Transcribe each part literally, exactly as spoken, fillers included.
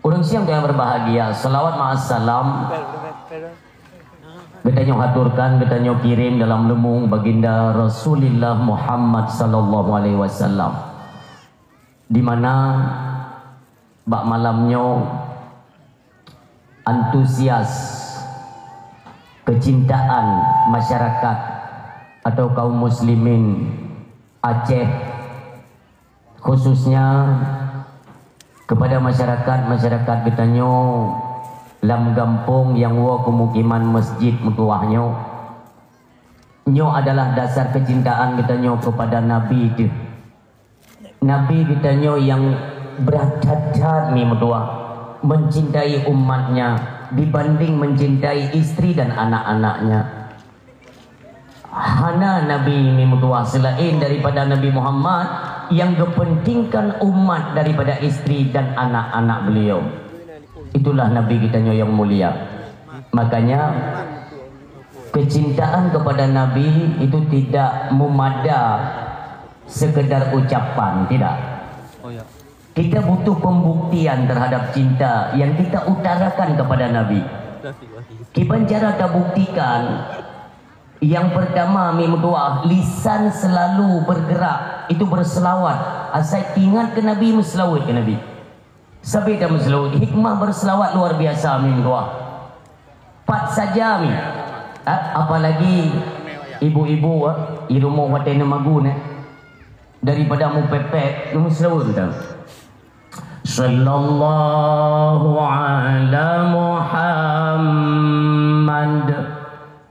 Ureuëng siang yang berbahagia, salawat ma'as salam geutanyoe haturkan, geutanyoe kirim dalam leumung Baginda Rasulullah Muhammad sallallahu alaihi wasallam. Di mana bak malam nyoe antusias kecintaan masyarakat atau kaum muslimin Aceh, khususnya kepada masyarakat-masyarakat geutanyoe lam gampông nyang woe pemukiman masjid meutuwah nyoe. Nyoe adalah dasar kecintaan geutanyoe kepada Nabi teuh. Nabi geutanyoe nyang brat that-that mi meutuwah, mencintai umatnya dibanding mencintai istri dan anak-anaknya. Hana nabi mi meutuwah selain daripada Nabi Muhammad yang geupentingkan umat daripada istri dan anak-anak beliau. Itulah Nabi geutanyoe yang mulia. Makanya, kecintaan kepada Nabi itu tidak memada sekedar ucapan, tidak. Kita butuh pembuktian terhadap cinta yang kita utarakan kepada Nabi. Kiban cara tabuktikan? Yang pertama, mi meutuah, lisan selalu bergerak, itu berselawat. Asai ingat ke Nabi, meuselawat ke Nabi. Sabe dah meuselawat, hikmah berselawat luar biasa, mi meutuah. Pat saja mi. Ha? Apalagi ibu-ibu, ha? Di rumah watée neumagun, eh. Daripada mupepet, meuselawat dah. Sallallahu ala Muhammad.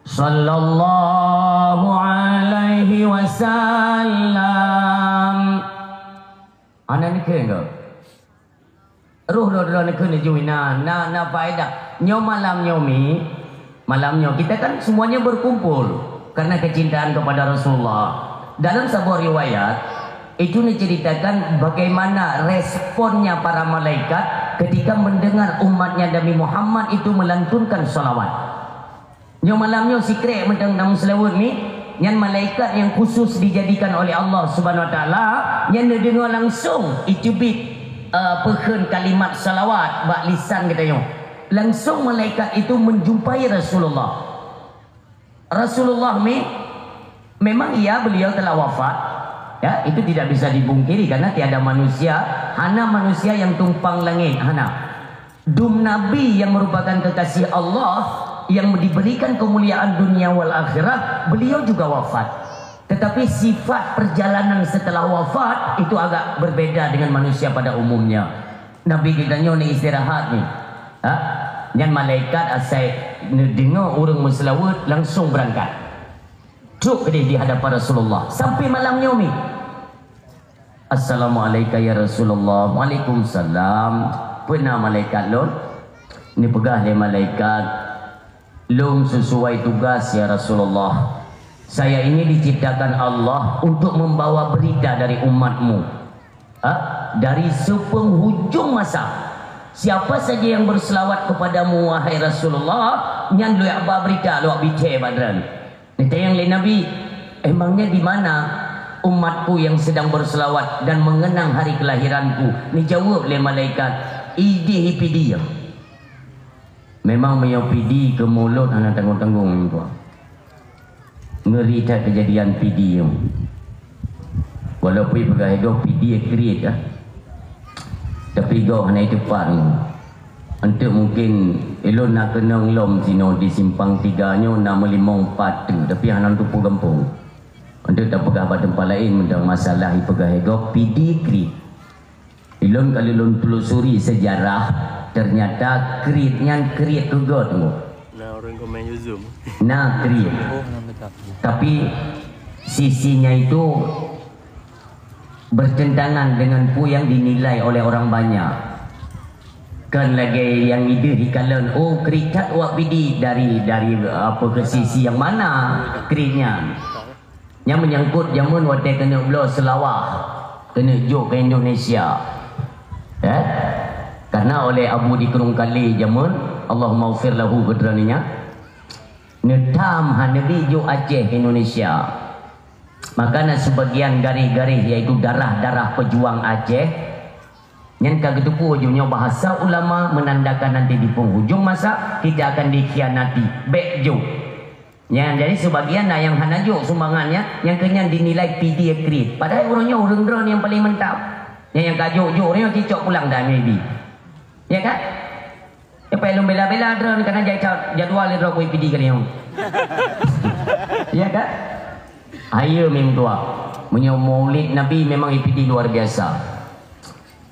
Sallallahu alaihi wasallam. Hana neukheun keu? Roh droe-droe neukheun jih na, na, na faedah. Nyoe malam nyoe mi, malam nyoe kita kan semuanya berkumpul karena kecintaan kepada Rasulullah. Dalam sebuah riwayat, itu diceritakan bagaimana responnya para malaikat ketika mendengar umatnya Nabi Muhammad itu melantunkan salawat. Nyoe malam nyoe sikrek mantong lam seulaweuet mi, nyan malaikat nyang khusus dijadikan oleh Allah Subhanahu Wa Taala, nyan neudeungoe langsong iteubiet, eh, peukheun kalimat salawat bak lisan geutanyoe. Langsong malaikat itu menjumpai Rasulullah. Rasulullah mi, memang iya beliau telah wafat. Ya, itu tidak bisa dipungkiri karena tiada manusia, hana manusia yang tumpang langit, hana. Dum Nabi yang merupakan kekasih Allah yang diberikan kemuliaan dunia wal akhirat, beliau juga wafat. Tetapi sifat perjalanan setelah wafat itu agak berbeda dengan manusia pada umumnya. Nabi geutanyoe ni istirahat ni. Ha? Nyan malaikat asai neudeungoe ureuëng meuseulaweuet langsung beurangkat. Trok keudeh di hadapan Rasulullah sampai malam nyoe mi. "Assalamualaikum ya Rasulullah." "Waalaikumsalam." "Peue na malaikat lôn?" Neupeugah lé malaikat, "Lôn sesuai tugas ya Rasulullah. Saya ini diciptakan Allah untuk membawa berita dari umatmu." Ha? "Dari sepenghujung masa. Siapa saja yang berselawat kepadamu, wahai Rasulullah, nyan lôn ba berita, lôn bicée bak droe." Neutanyong lé Nabi, "Emangnya di mana umatku yang sedang berselawat dan mengenang hari kelahiranku?" Neujaweueb lé malaikat, "Ideh i Pidie." Memang meunyoe Pidie keu mulod hana tanggong-tanggong, Tuan. Ngeri that keujadian Pidie nyoe. Walaupun peugah gob Pidie kriet, ah. Tapi gob hana iteupat nyoe. Enteuk mungkin ilôn na keunong lom sinoe di Simpang Tiga nyoe na meulimong pat teuk, tapi hana teupeue gampông. Enteuk tapeugah bak teumpat laén mantong masalah ipeugah gob Pidie kriet. Ilôn ka lôn telusuri sejarah, ternyata kriet nyan kriet keu gob teungku. Na ureuëng komen YouTube. Na kriet. Tapi sisinya itu bertentangan dengan peue yang dinilai oleh orang banyak. Kan lagée nyang ideh ikalon, oh, kriet that wak Pidie dari, dari apa ke sisi yang mana kriet nyan. Nyang meunyangkot jameun watée keuneuk bloe seulawah, keuneuk jok keu Indonesia. Ya? Karena oleh Abu di Krueng Kale jameun, Allahummaghfir lahu, keudroe nyan, neutam hana bi jok Aceh keu Indonesia. Maka na sebagian garéh-garéh, yaitu darah-darah pejuang Aceh, Nyan ka geuteupeue jih nyoe bahasa ulama menandakan nanti di penghujung masa kita akan dikhianati. Bék jok. Nyan, jadi sebagian na nyang hana jok sumbangan nyan, nyang keu nyan dinilai P D grade. Padahai ureuëng nyoe ureuëng droe nyang paling mantap. Nyan nyang ka jok-jok ureuëng nyoe cicok pulang dah maybe. Ya kan? Nyang paléng lôn bela-bela droe kana jai ca-, jadwal droe kui P D kali nyoe. Ya kan? Ayo mim dua. Meunyoe Maulid Nabi memang I P D luar biasa.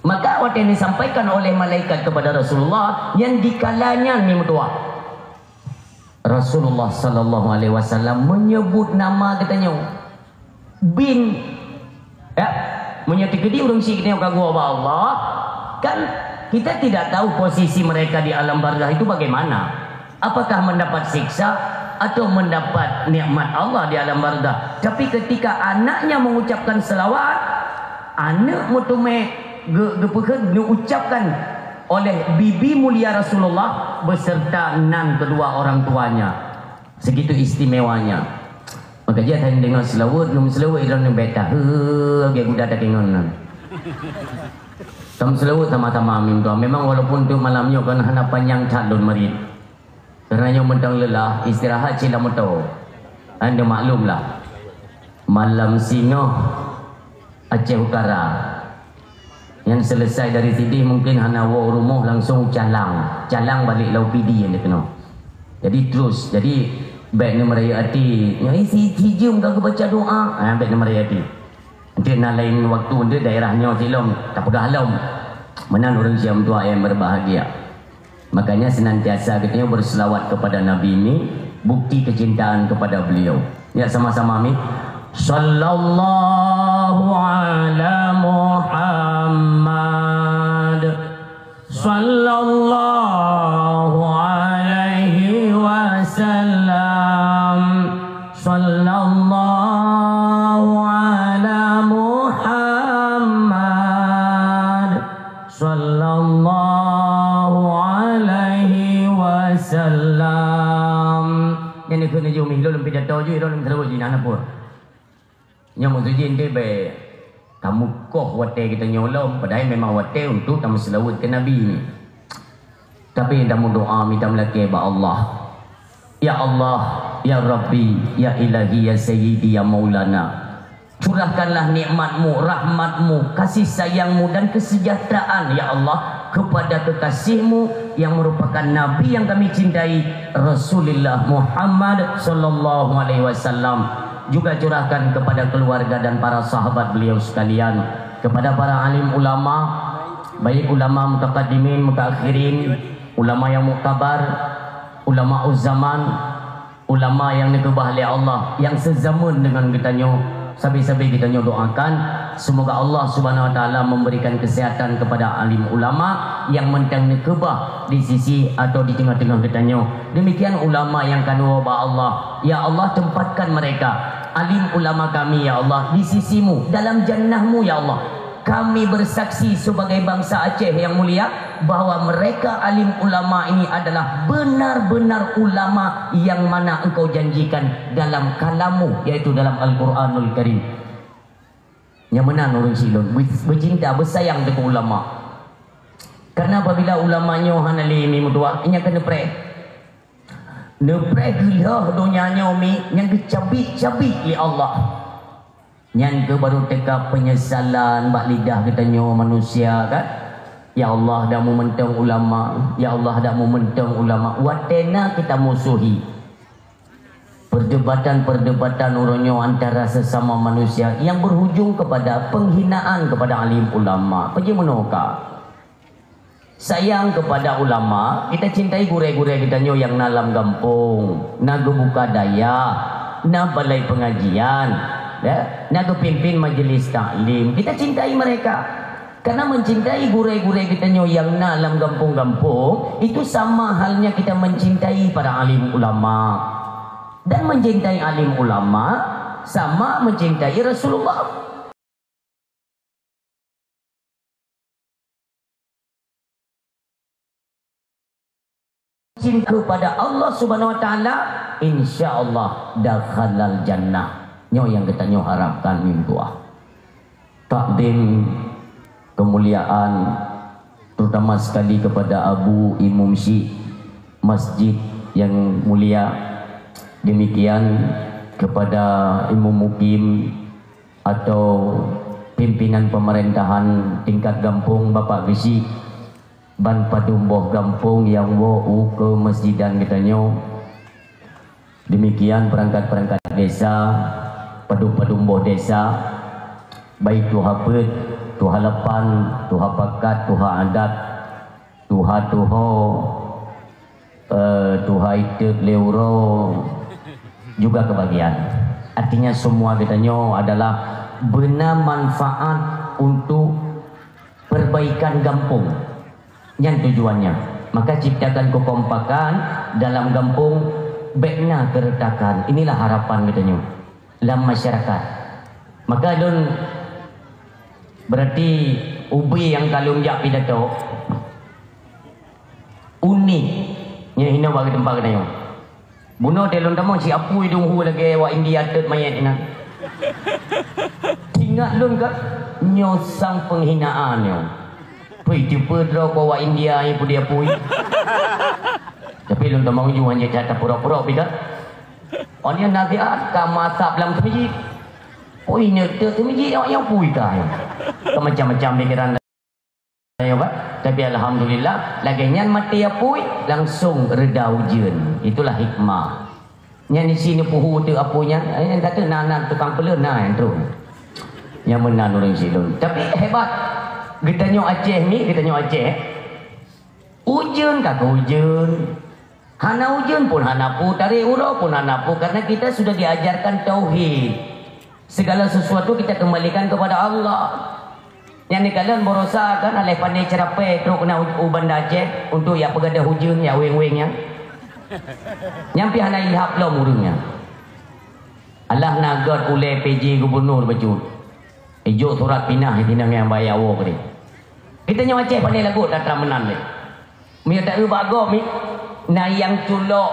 Maka watée disampaikan oleh malaikat kepada Rasulullah, nyan dikalanya mim dua. Rasulullah sallallahu alaihi wasallam menyebut nama geutanyoe bin, ya, meunyoe teukeudi ureuëng syiek geutanyoe ka geuwoe bak Allah, kan kita tidak tahu posisi mereka di alam barzakh itu bagaimana. Apakah mendapat siksa atau mendapat nikmat Allah di alam barzakh? Tapi ketika anaknya mengucapkan selawat, aneuk meuteumé ge-, geupeukeun, neuucapkan oleh bibi mulia Rasulullah beserta nan kedua orang tuanya. Segitu istimewanya. Maka jih hana deungoe seulaweuet, lôn seulaweuet, ilôn lôn beta. Heuh, lagée guda daging ngon nan. Tam seulaweuet sama-sama amin tuan. Memang walaupun tu malam nyoe kan hana panyang that lôn marit. Karena nyoe mantong leulah, istirahat cit lam moto. Anda maklum lah. Malam singoh Aceh Utara. Nyan selesai dari sideh mungkin hana woe rumoh langsung calang. Calang balik lau P D yang dikena. Jadi terus, jadi baik ni meraya hati. Nyoe si, si jeuem ka baca doa. Ha, baik ni meraya hati. Nanti na lain waktu nanti daerah nyoe silom, tak peugah lom. Meunan ureuëng siam tua yang berbahagia. Makanya senantiasa geutanyoe berselawat kepada Nabi ni bukti kecintaan kepada beliau. Ya, sama-sama amin. Sallallahu ala Muhammad. Sallallahu alaihi wasallam. Sallallahu ala Muhammad. Sallallahu alaihi wasallam. Nyan keuh neujok mih lôn pidato jih, lôn seulaweuet jih, hana peue. Nyoe maksud jih ente bèk tameukoh watèe geutanyoe lom, padahai memang watèe untuk tameuseulaweuet keu Nabi ni. Tapi tameudoa mita meulakèe bak Allah. Ya Allah, ya Rabbi, ya Ilahi, ya Sayyidi, ya Maulana. Curahkanlah nikmat-Mu, rahmat-Mu, kasih sayang-Mu, dan kesejahteraan, ya Allah, kepada kekasih-Mu yang merupakan Nabi yang kami cintai, Rasulullah Muhammad sallallahu alaihi wasallam. Juga curahkan kepada keluarga dan para sahabat beliau sekalian, kepada para alim ulama, baik ulama mutaqaddimin, mutaakhirin, ulama yang muktabar, ulama zaman, ulama yang dikeubah lé Allah, yang sezaman dengan geutanyoe, sabe-sabe geutanyoe doakan, semoga Allah Subhanahu Wa Taala memberikan kesehatan kepada alim ulama yang mantong dikeubah di sisi atau di teungoh-teungoh geutanyoe. Demikian ulama yang ka neuwoe bak Allah. Ya Allah, tempatkan mereka, alim ulama kami, ya Allah, di sisi-Mu, dalam jannah-Mu, ya Allah. Kami bersaksi sebagai bangsa Aceh yang mulia, bahwa mereka alim ulama ini adalah benar-benar ulama yang mana Engkau janjikan dalam kalam-Mu, yaitu dalam Al-Quranul Karim. Nyang meunan ureueng silôn, be-, beucinta, beusayang keu ulama. Karena apabila ulama nyoe hana lé mi meutuah, nyan keuneuk preh. Neupreh geuh lheueh donya nyoe mi nyang geucabik-cabik lé Allah. Nyan keuh baru teuka penyesalan bak lidah geutanyoe manusia, kan? Ya Allah, dak meumentong ulama, ya Allah, dak meumentong ulama. Watèe na kita musuhi. Perdebatan-perdebatan uroe nyoe antara sesama manusia yang berujung kepada penghinaan kepada alim ulama. Peue jimeunoe ka? Sayang kepada ulama, kita cintai gurèe-gurèe geutanyoe nyang na lam gampông, na geubuka dayah, na balai pengajian, ya, na geupimpin majelis taklim. Kita cintai mereka. Karena mencintai gurèe-gurèe geutanyoe nyang na lam gampông-gampông, itu sama halnya kita mencintai para alim ulama. Dan mencintai alim ulama sama mencintai Rasulullah. Cinta kepada Allah Subhanahu Wa Taala, insya Allah dakhalal jannah. Nyoe nyang geutanyoe harapkan meutuah. Takdim, kemuliaan, terutama sekali kepada Abu Imum Syik Masjid yang mulia, demikian kepada Imum Mukim atau pimpinan pemerintahan tingkat gampông, Bapak Geuchik, ban padum boh gampông nyang woe u keumeusijidan geutanyoe. Demikian perangkat-perangkat desa, padum-padum boh desa, baik tuha peuet, tuha lapan, tuha pakat, tuha adat, tuha tuho, eh, tuha itet lé uroe juga kebagian. Artinya semua geutanyoe adalah beuna manfaat untuk perbaikan gampông. Nyan tujuannya. Maka ciptakan kekompakan dalam gampông, bék na keuretakan. Inilah harapan geutanyoe lam masyarakat. Maka lôn, berarti ubé nyang ka lôn jak pidato, unik nyang hinoe bagi teumpat geutanyoe. Bunoe teuh lôn tamong si apui dong hu lagèe awak India teut manyét inan. Ingat lôn ka, nyoe sang penghinaan nyoe. Pui teupeue droe keu awak India nyang peudeh apui. Tapi lôn tamong ju hana that tapurok-purok pih ka. Oh nyoe nasihat ka masab lam teumijik. Pui nyoe teut teumijik awak nyang pui ka. Ka macam-macam pikiran. Ayo, kan? Tapi alhamdulillah, lagèe nyan maté apui, langsung reda ujeuen. Itulah hikmah. Nyan isi neupeuhu teuk apui nyan, eh, nyan kata na, na tukang peuleueh na nyang troh. Nyang meunan ureueng sidroe. Tapi hebat. Geutanyoe Aceh ni, geutanyoe Aceh. Ujeuen ka keu ujeuen. Hana ujeuen pun hana peue, tarek uroe pun hana peue, karena kita sudah diajarkan tauhid. Segala sesuatu kita kembalikan kepada Allah. Nyang neukalon baroesa kan, aléh pané ceurapée trok keunan u, u Banda Aceh untuk jak peugadôh ujeuen, jak weng-weng nyan. Nyan pih hana ilhab lom ureueng nyan. Alah na göt ulée P J gubunur bacut. Ijok surat pinah di nang nyang baya woe keudeh. Geutanyoe Aceh pané lagot atra meunan lé. Meunyoe taeu bak gob mi, na nyang culok,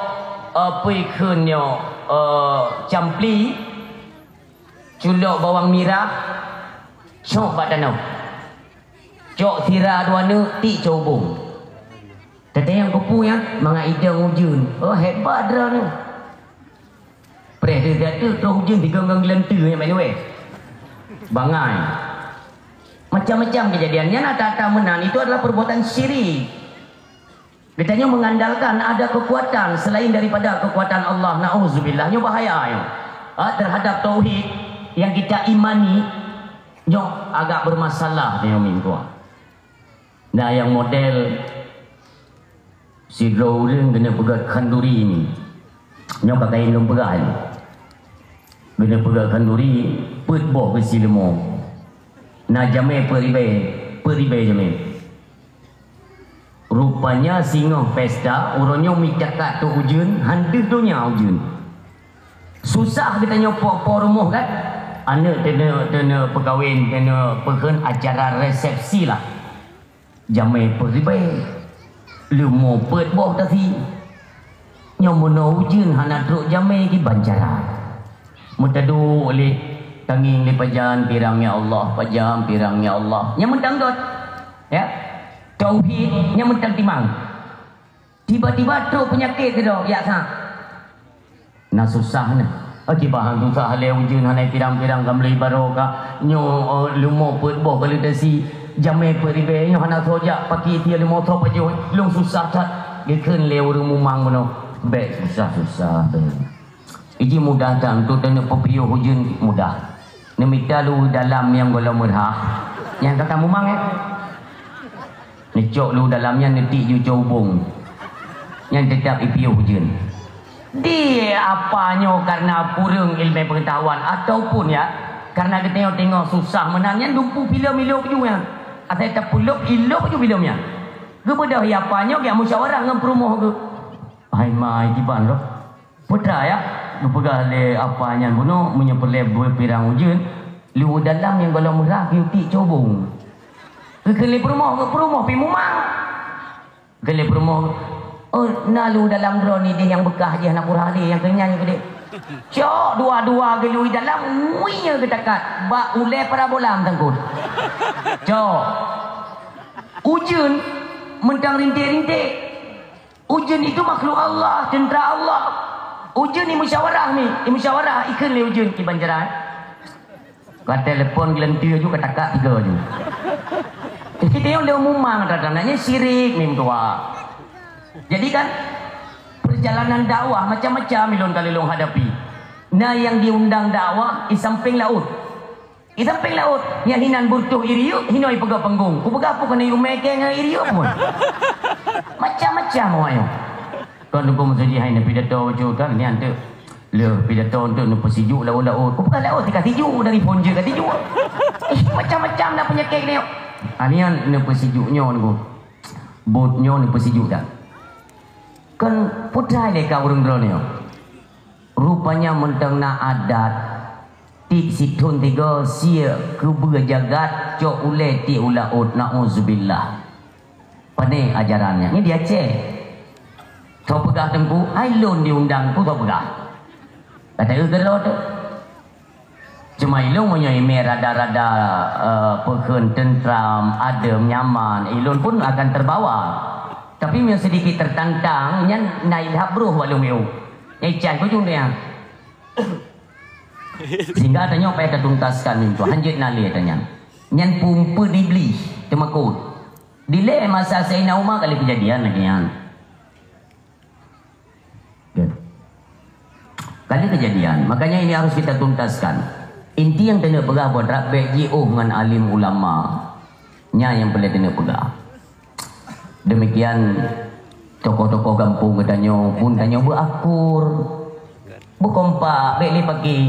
eh, peue kheun nyoe, eh, campli, culok bawang mirah, cok bak tanoh. Cok sira dua neuk, tiek cok ubông. Teuntang nyang keupeue nyan, mangat idong ujeuen. Oh, hebat droeneuh. Preh teuh, troh ujeuen digong-gong geulanteue nyang main weh. Bangai. Macam-macam kejadian. Nyan ata-ata meunan, itu adalah perbuatan syirik. Geutanyoe mengandalkan ada kekuatan selain daripada kekuatan Allah. Nauzubillah, nyoe bahaya nyoe. Ha, terhadap tauhid yang kita imani, nyoe agak bermasalah nyoe minggu. Nah, nyang model sidroe ureueng keuneuk peugöt khanduri ni. Nyoe ka kayém lôn peugah nyoe. Keuneuk peugöt khanduri, peuet boh beusi leumo. Na jamé peuet ribèe, peuet ribèe jamé. Rupanya singoh pesta, uroe nyoe mita kat trok ujeuen, han deuh donya ujeuen. Susah geutanyoe po-po rumoh kan? Aneuk teuneu, teuneu peukawen, teuneu peukheun acara resepsi lah. Jamé peuet ribèe, leumo peuet boh tasi. Nyoe meunoe ujeuen hana trok jamé kiban cara. Meutaduek lé tangieng lé pajan pirang ya Allah, pajan pirang ya Allah. Nyang mantong göt. Ya. Tauhid nyang mantong timang. Tiba-tiba trok peunyakét keudroe, yak sa. Na susah na. Akibat han susah lé ujeuen hana pirang-pirang ka meuleueh barokah. Nyoe, eh, leumo peuet boh ka leueh tasi, jamé peuet ribèe nyoe hana soe jak paki tie leumo soe pajoh. Lôn susah that. Geukheun lé ureueng mumang bunoe. Bèk susah-susah bèk. Iji mudah that untuk taneuk peupiôh ujeuen mudah. Neumita luweue dalam nyang gohlom meurhah. Nyang ka tamumang, eh? Neucok luweue dalam nyan neutiek ju cok ubông. Nyan teutap ipiôh ujeuen. Di apa nyoe karena kureueng ileumèe peungeutahuan ataupun ya, karena geutanyoe teungoh susah meunan nyan dumpeue filem ilôp ju nyan. Asai tapeulôp ilôp ju filem nyan. Geubeudôh ya apa nyoe geujak musyawarah ngon peurumoh geuh. Hai ma, kiban roh. Peue teuma ya, geupeugah lé apa nyan bunoe, meunyoe peureulèe beupirang ujeuen, luweue dalam nyang gohlom meurhah geutiek cok ubông. Geukheun lé peurumoh, peurumoh pih mumang. Geukheun lé peurumoh, "Oh, na luweue dalam droeneuh deh nyang beukah jih hana peurhah lé, nyang keu nyan keudeh." Cok dua-dua geuluweue dalam, ngui nyoe geutakat, bak ulèe parabola meusangkot. Cok. Ujeuen mantong rinték-rinték. Ujeuen itu makhluk Allah, teuntra Allah. Ujeuen imusyawarah mi, imusyawarah ikheun lé ujeuen kiban jaran. Ka telepon geulanteue ju, ka takak tiga ju. Jadi dia lé umumang datang nanya syirik mim dua. Jadi kan perjalanan dakwah macam-macam ilôn kali lôn hadapi. Na yang diundang dakwah di samping laut. Di samping laut, nyang hinan burtoh iriuk, hinoe peugah panggong. Kupeugah apa keuneuk umai kée ngon iriuk pun. Macam-macam awak nyoe. Kon Teungku Masudi hai neupidato bacut kan, nyan teuk. Leuh pidato untuk neupeusijuk laôt-laôt. Kupeugah laôt tika sijuk dari phon je ka sijuk. Eh, macam-macam na peunyakét nyoe. Ah, nyan neupeusijuk nyoe Teungku. Buet nyoe neupeusijuk dak. Kon putra lé ka ureuëng droeneueh. Rupanya mantong na adat, tiek sithon tiga sie keubeue jagat cok ulée tiek u laôt, nauzubillah. Pane ajaran nyan? Nyan di Aceh. Soe peugah Teungku, hai lôn diundang ku soe peugah. Kata eu gelo tu. Cuma ilôn meunyoe imé rada-rada, eh, peukheun teuntram, adem, nyaman, ilôn pun akan terbawa. Tapi meunyoe sedikit tertantang, nyan na ilhab broh bak lôn miu. Nyai cai kujung dia. Sehingga tanyoe payah tatuntaskan mintu hanjeuet na lé tanyan. Nyan pumpeue diblih teumakot. Dilée masa Sayyidina Umar kali kejadian lagi nyan. Kali kejadian, makanya ini harus kita tuntaskan. Inti yang kena peugah buat rab bek jiôh ngon alim ulama. Nya yang perlu kena peugah. Demikian tokoh-tokoh gampông geutanyoe pun tanyoe beuakur. Beukompak, bek lé pagi.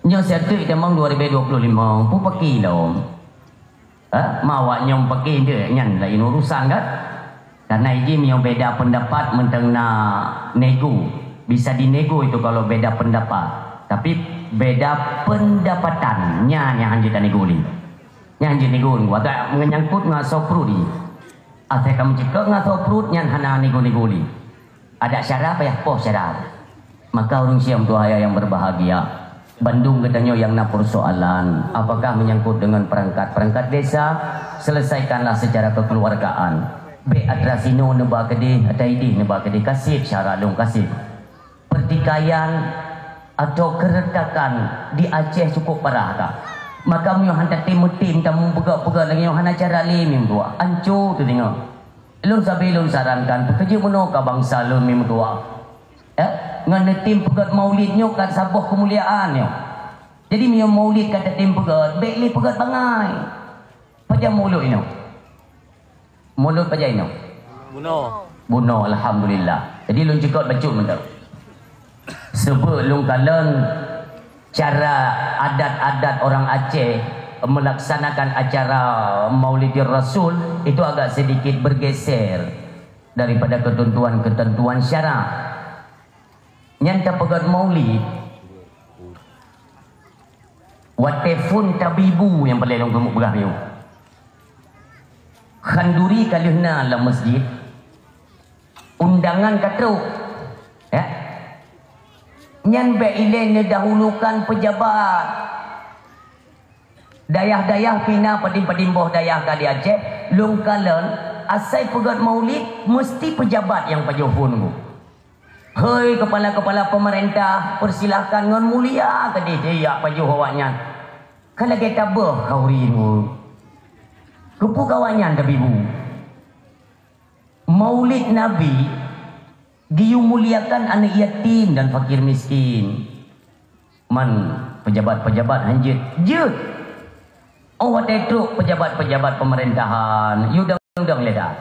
Nyoe siat teuk tamong dua ribu dua puluh lima, pu pagi lom. Ha? Ma awak nyoe pagi nyan lain urusan kan? Karena iji meunyoe beda pendapat mantong na nego. Bisa dinego itu kalau beda pendapat. Tapi beda pendapatan, nyan nyang hanjeuet tanego lé. Nyan hanjeuet nego, agak menyangkut ngon asoe pruet. Asai ka meucikok ngon asoe pruet nyan hana nego-nego lé. Adat syara payah poh syara. Maka ureuëng siom tuha yang berbahagia, bandum geutanyoe yang na persoalan, apakah menyangkut dengan perangkat-perangkat desa, selesaikanlah secara kekeluargaan. Bek atra sinoe neuba keudeh, atra ideh neuba keudeh, kaseb syara lôn kaseb. Pertikaian atau keretakan di Aceh cukup parah ka. Maka meunyoe hana tem meutem tamong peugah-peugah lagée nyoe hana cara lé meutuah. Anco teudeungoe. Lôn sabe lôn sarankan, peukeujeue meunoe ka bansa lôn meutuah. Eh, ngon neutem peugét maulid nyoe ka saboh keumuliaan nyoe. Jadi meunyoe maulid ka tatem peugét, bék lé peugét bangai. Pajan maulid nyoe? Maulid pajan nyoe? Bunoe. Bunoe, alhamdulillah. Jadi lôn cukôp bacut mantong. Sebab lôn kalon cara adat-adat orang Aceh melaksanakan acara Maulidir Rasul itu agak sedikit bergeser daripada ketentuan-ketentuan syarak. Nyan tapeugét maulid, watée phon tabibu nyang paleng lôn keuneuk peugah nyoe. Khanduri ka lheueh na lam masjid, undangan ka trok. Ya. Nyan bék ilée neudahulukan pejabat. Dayah-dayah pih na padum-padum boh dayah ka di Aceh, lôn kalon, asai peugét maulid, meusti pejabat nyang pajoh phon. Hei kepala-kepala pemerintah, persilahkan ngon mulia keudeh jak pajoh awaknyan. Ka lagée tabeuh khanduri nyoe. Keupeue keu awaknyan tabibu? Maulid Nabi geuyue muliakan aneuëk yatim dan fakir miskin. Man pejabat-pejabat hanjeuet jeuet. Oh watée trok pejabat-pejabat pemerintahan, yue dong-dong lé dah.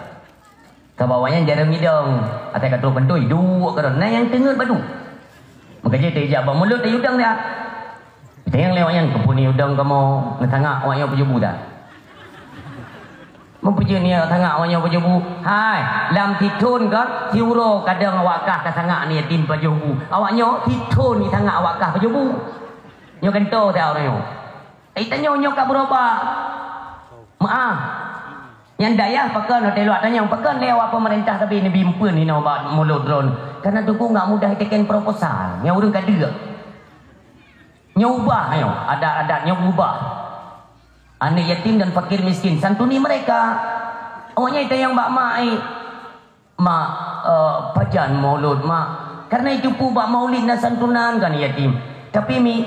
Sabab awaknyan jareueng idong, asai ka trok keuntui, duek keudroe, na nyang teungeut badu. Maka jih teujak bak mulut tayue dong dah. Tanyong lé awaknyan, keupeue neuyue dong kamoe, neusangak awaknyoe pajoh bu dah. Meupeujeut niat sangak awaknyoe pajoh bu. Hai, lam sithon kon, siuroe kadang awak kah ka sangak aneuëk yatim pajoh bu. Awaknyoe sithon jisangak awak kah pajoh bu. Nyoe gantoe teuh awaknyoe. Tapi tanyoe nyoe ka beurubah. Meuah. Nyang dayah pakon, hotel luwak tanyong pakon lé awak pemerintah tapi neubi empeuen hinoe bak mulut droen. Karena Teungku nggak mudah iteken proposal. Nyang ureuëng ka deuk. Nyoe ubah nyoe, adat-adat nyoe ubah. Aneuëk yatim dan fakir miskin, santuni mereka. Awak nyan tanyong bak mak, "Mak, eh, pajan maulud, Mak?" Karena itu pu bak maulid na santunan kan yatim. Tapi mi,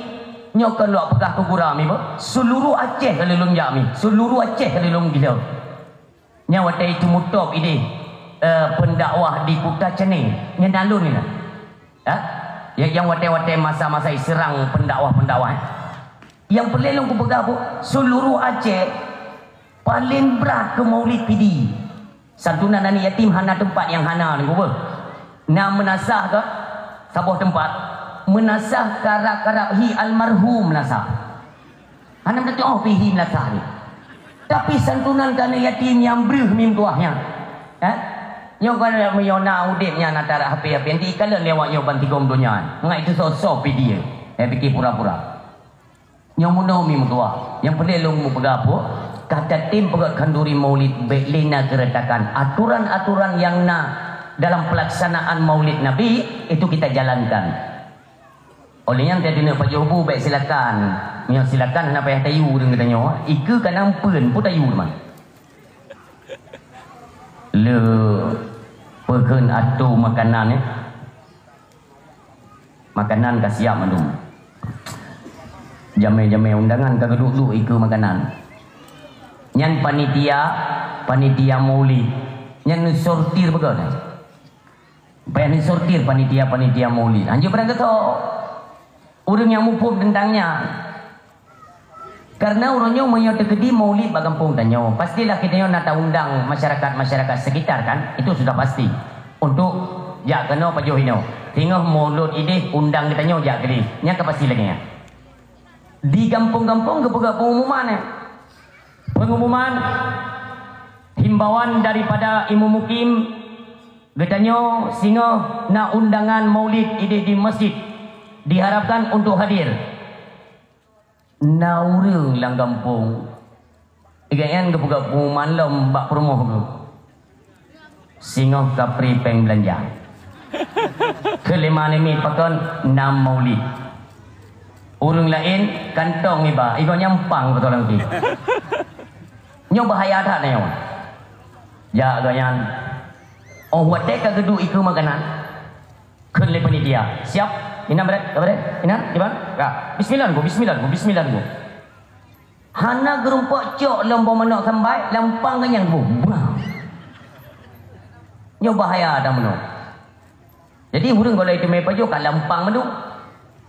nyoe kon lôn peugah keu gura mi, bah, seluruh Aceh ka lôn jak mi, seluruh Aceh ka lôn gila. Nyan watèe itu mutôb idéh, eh, pendakwah di Kuta Canneng, nyan na lôn ni na. Ha? Ya, nyang watèe-watèe masa-masa iserang pendakwah-pendakwah, eh. Nyang peureulèe lôn kupeugah, Bu, seluruh Aceh paling brat keu maulid Pidie. Santunan aneuk yatim hana teumpat nyang hana ni, Bu. Na meunasah keu saboh teumpat, meunasah karab-karab hi almarhum meunasah. Hana meutuoh pih hi meunasah ni. Tapi santunan keu aneuk yatim nyang breuh mi meutuah nyan. Eh? Nyoe kon meunyoe na udép nyan antara hapé-hapé, nanti ikalon lé awak nyoe ban tigom donya. Ngai itu soe-soe Pidie. Eh, pike pura-pura. Nyoe meunoe mi meutuah. Nyang peureulèe lôn mupeugah, Bu, ka tatem peugöt khanduri maulid bèk lé na keuretakan. Aturan-aturan nyang na dalam pelaksanaan maulid Nabi itu kita jalankan. Óh lheueh nyan, teudeuneuh pajoh bu, bèk silakan. Meunyoe silakan, hana payah tayue ureueng geutanyoe. Ikeue ka na eumpeuen, peue tayue teuma. Le peukheun atô makanan, eh. Makanan ka siap mandum. Jamé-jamé undangan ka geuduek-duek ikeue makanan. Nyan panitia, panitia maulid. Nyan neusortir beugöt nyan. Payah neusortir panitia-panitia maulid. Hanjeuet barang geutanyoe. Ureueng nyang muphom teuntang nyan. Karena uroe nyoe meunyoe teukeudi maulid bak gampông tanyoe, pastilah geutanyoe na taundang masyarakat-masyarakat sekitar kan? Itu sudah pasti. Untuk jak keunoe pajoh inoe. Singoh maulud idéh undang geutanyoe jak keudéh. Nyan ka pasti lagèe nyan. Di gampông-gampông geupeugah pengumuman, eh. Pengumuman, himbauan daripada Imum Mukim, geutanyoe singoh na undangan maulid idéh di masjid. Diharapkan untuk hadir. Na ureueng lam gampông, gobnyan geupeugah pengumuman lom bak peurumoh geuh. Singoh ka pri péng beulanja. Keu lima namiet pakon na maulid. Ureueng laén kantong iba, igoe nyan pang beutôi lam pih. Nyoe bahaya that nyoe. Jak gobnyan. Óh watèe ka geuduek ikeue makanan. Kheun lé panitia, "Siap? Inan bret, ka bret? Inan, kiban?" Ka. "Bismillah, Teungku, bismillah, Teungku, bismillah, Teungku." Hana geurumpok cok lom boh manok sambai, lam pang gobnyan bu. Bah. Nyoe bahaya dah meunoe. Jadi, ureueng gohlom teumé pajoh ka lam pang mandum.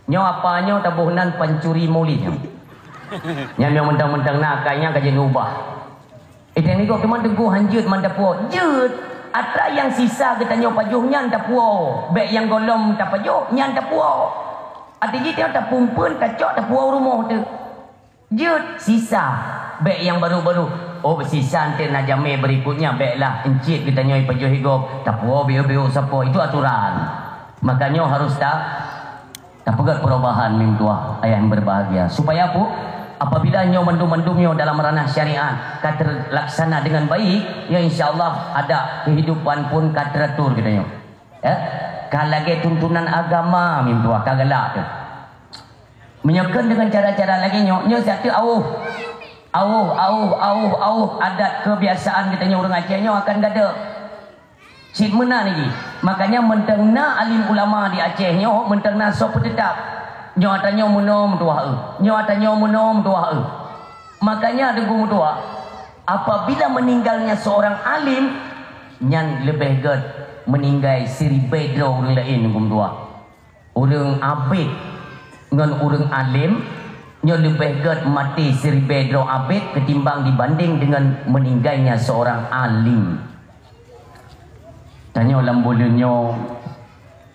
Nyoe apa nyoe taboh nan pancuri maulid nyoe. Nyan nyang mantong-mantong na akai nyan ka jeuet ubah. Iteng niko teuma teungku hanjeuet man tapuwoe. Jeuet, atra nyang sisa geutanyoe pajoh nyan tapuwoe. Bèk nyang gohlom tapajoh nyan tapuwoe. Até jih tanyoe tapumpeuen, tacok, tapuwoe u rumoh teuh. Jeuet, sisa. Bèk nyang baru-baru. Oh, sisa enteuk na jamé berikutnya, bèklah encit geutanyoe pajoh igob. Tapuwoe biôk-biôk sapoe. Itu aturan. Makanya harus ta Tapeugöt perubahan meutuah ayah yang berbahagia. Supaya apa? Apabila nyoe mandum-mandum nyoe dalam ranah syariat ka terlaksana dengan baik, ya insya Allah ada kehidupan pun ka teratur geutanyoe. Ya? Ka lagèe tuntunan agama meutuah ka galak teuh. Meunyoe kheun dengan cara-cara lagèe nyoe, nyoe siat teuh awôh. Awôh, awôh, awôh, awôh adat kebiasaan geutanyoe ureueng Aceh nyoe akan gadôh. Cit meunan jih. Makanya mantong na alim ulama di Aceh nyoe, mantong na soe peuteutap. Nyoe ata nyoe meunoe meutuah eu. Nyoe ata nyoe meunoe meutuah eu. Makanya teungku meutuah, apabila meninggalnya seorang alim, nyan leubeh gèt meninggai siribèe droe ureueng laén teungku meutuah. Ureueng abét ngon ureueng além, nyoe leubeh gèt maté siribèe droe abét ketimbang dibanding dengan meninggalnya seorang alim. Tanyoe lam buleuen nyoe,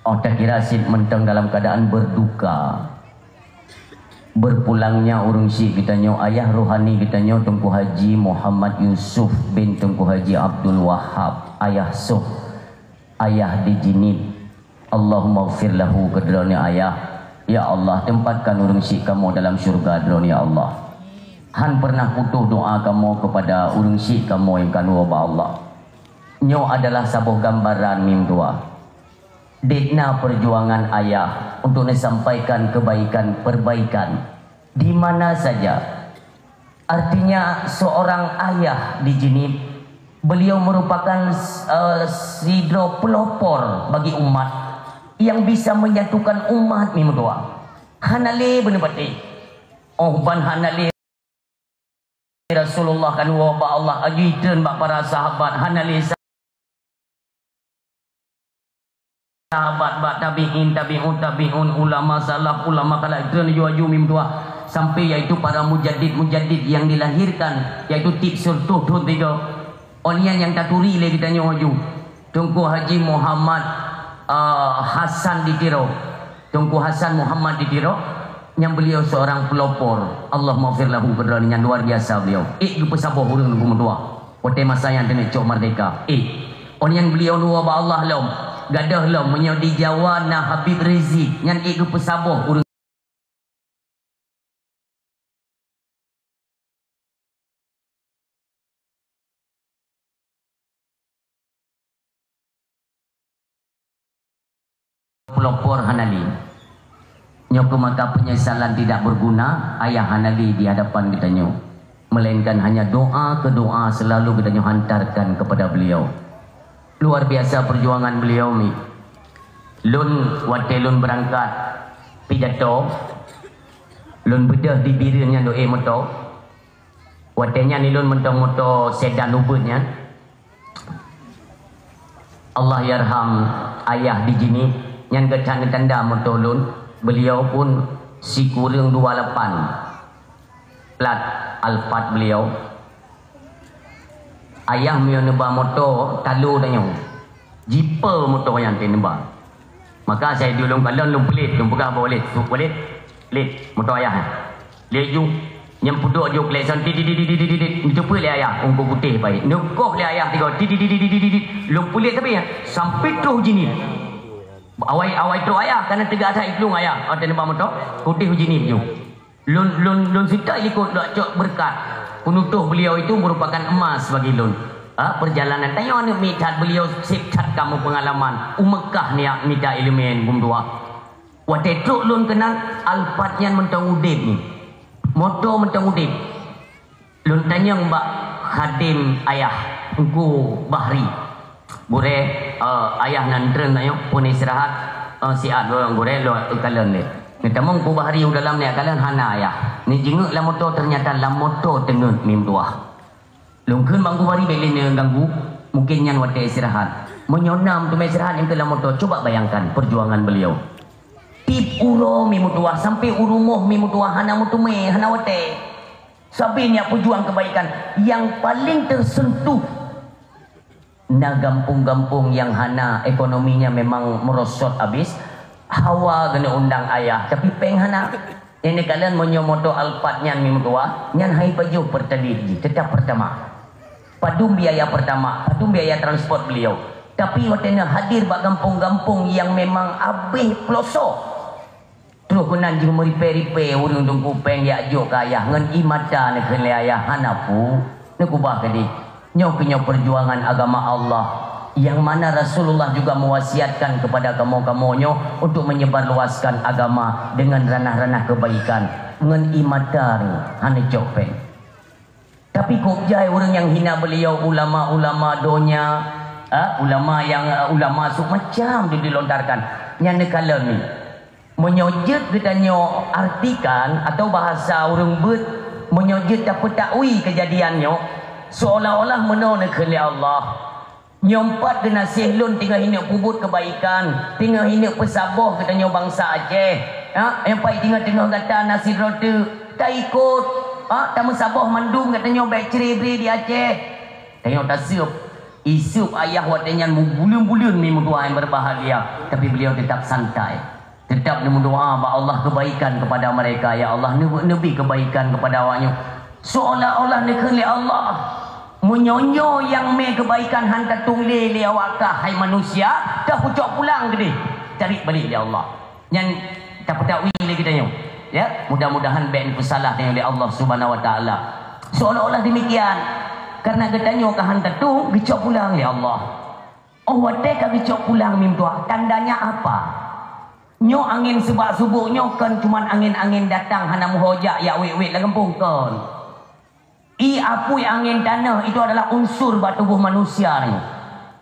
oh, takira cit mantong dalam keadaan berduka. Berpulangnya ureueng syik geutanyoe, ayah rohani geutanyoe, Teungku Haji Muhammad Yusuf bin Teungku Haji Abdul Wahab, ayah soh, ayah di Jeunieb. Allahummaghfir lahu, keu droeneuh ayah. Ya Allah, tempatkan ureueng syik kamoe dalam syurga droeneuh, ya Allah. Han pernah putôh doa kamoe kepada ureueng syik kamoe nyang ka tuwoe bak Allah. Nyoe adalah saboh gambaran meutuah. Dek na perjuangan ayah untuk neusampaikan kebaikan, perbaikan di mana saja. Artinya, seorang ayah di Jeunieb Beliau merupakan, eh, sidroe pelopor bagi umat yang bisa menyatukan umat mi meutuah. Hana lé beuneubaté. Oh ban hana lé Rasulullah kan woe bak Allah, aju itreun bak para sahabat, hana lé sahabat, bak tabi'in, tabi'ut tabi'un, ulama salaf, ulama khalaf, treun laju-laju mi meutuah, sampai yaitu para mujaddid-mujaddid yang dilahirkan, yaitu tiep sireutoh thon tiga. Awak nyan nyang taturi lé geutanyoe aju, Teungku Haji Muhammad, ah, Hasan di Tiro. Teungku Hasan Muhammad di Tiro, nyang beliau seorang pelopor. Allahummaghfir lahu, keudroe nyang luar biasa beliau. Ék geupeusaboh ureuëng Teungku meutuah. Watée masa nyan teungoh cok merdeka. Eh, awak nyan beliau dua bak Allah lom. Gadoh lom, meunyoe di Jawa na Habib Rizik, nyan ék geupeusaboh ureuëng pelopor hana lé. Nyoe keuh maka penyesalan tidak berguna, ayah hana lé di hadapan geutanyoe. Melainkan hanya doa ke doa selalu geutanyoe hantarkan kepada beliau. Luar biasa perjuangan beliau ni. Lôn watée lôn beurangkat pidato, lôn beudôh di Bireuen nyan do ék moto. Watée nyan ilôn mantong moto sedan ubeut nyan. Allahyarham ayah di Jeunieb, nyan geutanyoe tanda moto lôn, beliau pun sikureueng dua lapan plat Alphard beliau. Ayah meunyoe neuba moto talo tanyoe, jipe moto nyan teuh neuba. Maka asai di lôn kalon lôn peulét, lôn peugah bak Walid, "Su Walid, lét moto ayah nyan." Lé ju, nyang peuduek ju klekson, dit, dit, dit, dit, dit, dit, neuteupeue lé ayah, ungku putéh pai. Neukoh lé ayah tiga, dit, dit, dit, dit, dit, dit, dit. Lôn peulet tapi ya, sampai troh u Jeunieb. Awai, awai troh ayah, kana teuga that i plueng ayah. Oh, teuneubang moto, putéh u Jeunieb ju. Lôn, lôn, lôn sita i likot lôn cok beureukat. Peunutôh beliau itu merupakan emas bagi lôn. Ha, perjalanan tanyoe aneuk miet that beliau sép that kamoe peungalaman. U Meukah niat mita ileumèe geumeudua. Watèe trok lôn keunan, Alphard nyan mantong udép nyoe. Moto mantong udép. Lôn tanyong bak khadém ayah, Teungku Bahri. Gurèe, eh, ayah nan treun tanyong, phôn istirahat, eh, siat lôn gurèe, lôn kalon lé. Neutamong Teungku Bahri u dalam neujak kalon, hana ayah. Neujingeuk lam moto, teunyata lam moto teungeut mim tuah. Lôn kheun bak Teungku Bahri bèk lé neuganggu, mungken nyan watèe istirahat. Meunyoe na meuteumé istirahat nyang keu lam moto, coba bayangkan perjuangan beliau. Tiep uroe mim tuah, sampai u rumoh mim tuah hana meuteumé, hana watèe. Sabe nyan peujuang keubaikan nyang paleng teuseuntuh. Na gampông-gampông nyang hana, ekonominya memang meurosot abis. Hawa geuneuundang ayah, tapi péng hana. Nyang neukalon meunyoe moto Alphard nyan mim tuah, nyan han pajoh Pertalite jih, tetap Pertamax. Padum biaya Pertamax, padum biaya transport beliau. Tapi watèe neuhadir bak gampông-gampông nyang memang abéh peulosok, troh keunan jih meuripèe-ripèe ureueng teungku péng jak jok keu ayah, ngon ié mata neukheun lé ayah, "Hana pu, neukeubah keudéh." Nyoe keuh nyoe perjuangan agama Allah, nyang mana Rasulullah juga mewasiatkan kepada kamoe-kamoe nyoe untuk menyebarluaskan agama dengan ranah-ranah kebaikan. Ngon ié mata nyoe hana cok péng. Tapi kok jai ureueng nyang hina beliau, ulama-ulama donya, ha, ulama nyang, ulama su macam dilontarkan. Nyan neukalon nyoe. Meunyoe jeuet geutanyoe artikan atau bahasa ureueng beuet, meunyoe jeuet tapeutakwi keujadian nyoe, seolah-olah meunoe neukheun lé Allah. Nyoe pat geunaséh lôn teungoh ineuk peubuet keubaikan, teungoh ineuk peusaboh geutanyoe bansa Aceh. Ha, nyoe pat teungoh-teungoh gata na sidroe teuk, taikot. Ha, tameusaboh mandum geutanyoe bèk cre-bre di Aceh. Tanyoe taseup. Iseup ayah watèe nyan meubuleuen-buleuen mim tuah nyang berbahagia, tapi beliau tetap santai. Tetap neumeudoa bak Allah keubaikan keupada mereka, "Ya Allah, neubi keubaikan keupada awak nyoe." Seolah-olah neukheun lé Allah, meunyoe nyoe nyang mé keubaikan han tatueng lé lé awak kah, hai manusia, kah kucok pulang keudéh, tarék balek lé Allah. Nyan tapeutakwi lé geutanyoe. Ya, mudah-mudahan bèk neupeusalah tanyoe lé Allah Subhanahu wa Taala. Seolah-olah demikian, karena geutanyoe kah han tatueng, geucok pulang lé Allah. Oh watèe ka geucok pulang mim tuah, tandanya apa? Nyoe angén seubak-seubok nyoe kon cuman angén-angén datang hana meuho jak, jak wét-wét lam gampông, kon. Apui angén tanoh itu adalah unsur bak tuboh manusia nyoe.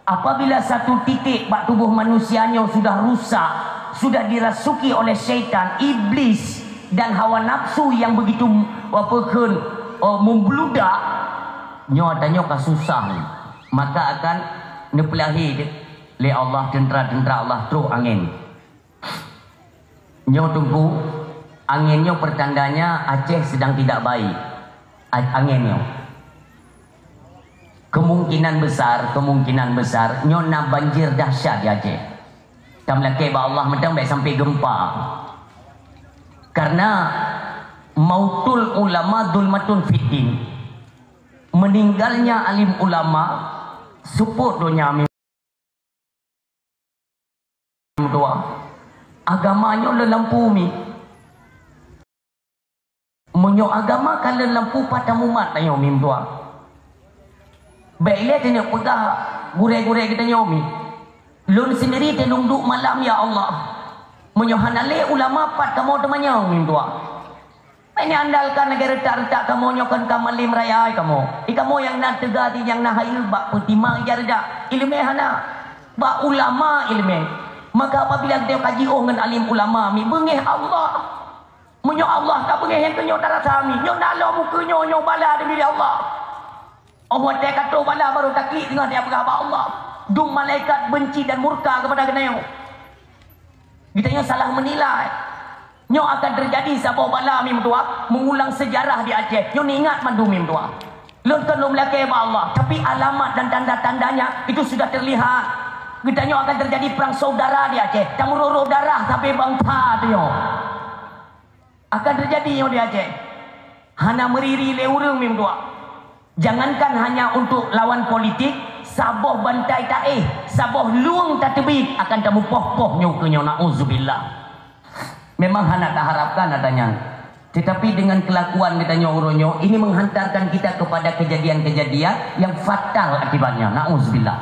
Apabila satu titik bak tuboh manusia nyoe sudah rusak, sudah dirasuki oleh syaitan, iblis, dan hawa nafsu yang begitu, apa kheun, oh, membludak, nyoe tanyoe ka susah nyoe. Maka akan neupeulahé lé Allah, teuntara-teuntara Allah trok angén. Nyoe Teungku, angén nyoe pertandanya Aceh sedang tidak baik. A-, angén nyoe. Kemungkinan besar, kemungkinan besar nyoe na banjir dahsyat di Aceh. Tameulakée bak Allah mantong bèk sampai gempa. Karena mautul ulama zulmatun fiddin. Meninggalnya alim ulama seupôt donya. Meutuah. Agama nyoe lôn lampu mi. Meunyoe agama ka lôn lampu, pat tamumat tanyoe mi meutuah. Bèk ilée tanyoe peugah gurée-gurée geutanyoe mi. Lôn sendiri teulông duek malam, ya Allah. Meunyoe hana lé ulama, pat kamoe teumanyong mi meutuah. Meunyoe andalkan lagée reutak-reutak kamoe nyoe kon ka malém raya kamoe. Di kamoe nyang na teuga di nyang na hayeue bak peutimang ija reudak. Ileumé hana. Bak ulama ileumé. Maka apabila geutanyoe ka jiôh ngon alim ulama mi beungéh Allah. Meunyoe Allah ka beungéh nyang keuh nyoe tarasa mi. Nyoe na lom ukeue nyoe, nyoe bala dari Allah. Oh watée ka troh bala baru taklik teungoh dia peugah bak Allah. Dum malaikat benci dan murka kepada geutanyoe. Geutanyoe salah menilai. Nyoe akan terjadi saboh bala mi meutuah, mengulang sejarah di Aceh. Nyoe ingat mandum mi meutuah. Lôn kon lôn meulakée bak Allah, tapi alamat dan tanda-tandanya itu sudah terlihat. Geutanyoe akan terjadi perang saudara di Aceh. Tameuroh-roh darah sabe bansa tanyoe. Akan terjadi nyoe di Aceh. Hana meuriri lé ureuëng mi meutuah. Jangankan hanya untuk lawan politik, saboh bantai taéh, saboh lueng tateubiet akan tameupoh-poh nyoe keu nyoe, nauzubillah. Memang hana taharapkan adanya. Tetapi dengan kelakuan geutanyoe uroe nyoe, ini menghantarkan kita kepada kejadian-kejadian yang fatal akibatnya, nauzubillah.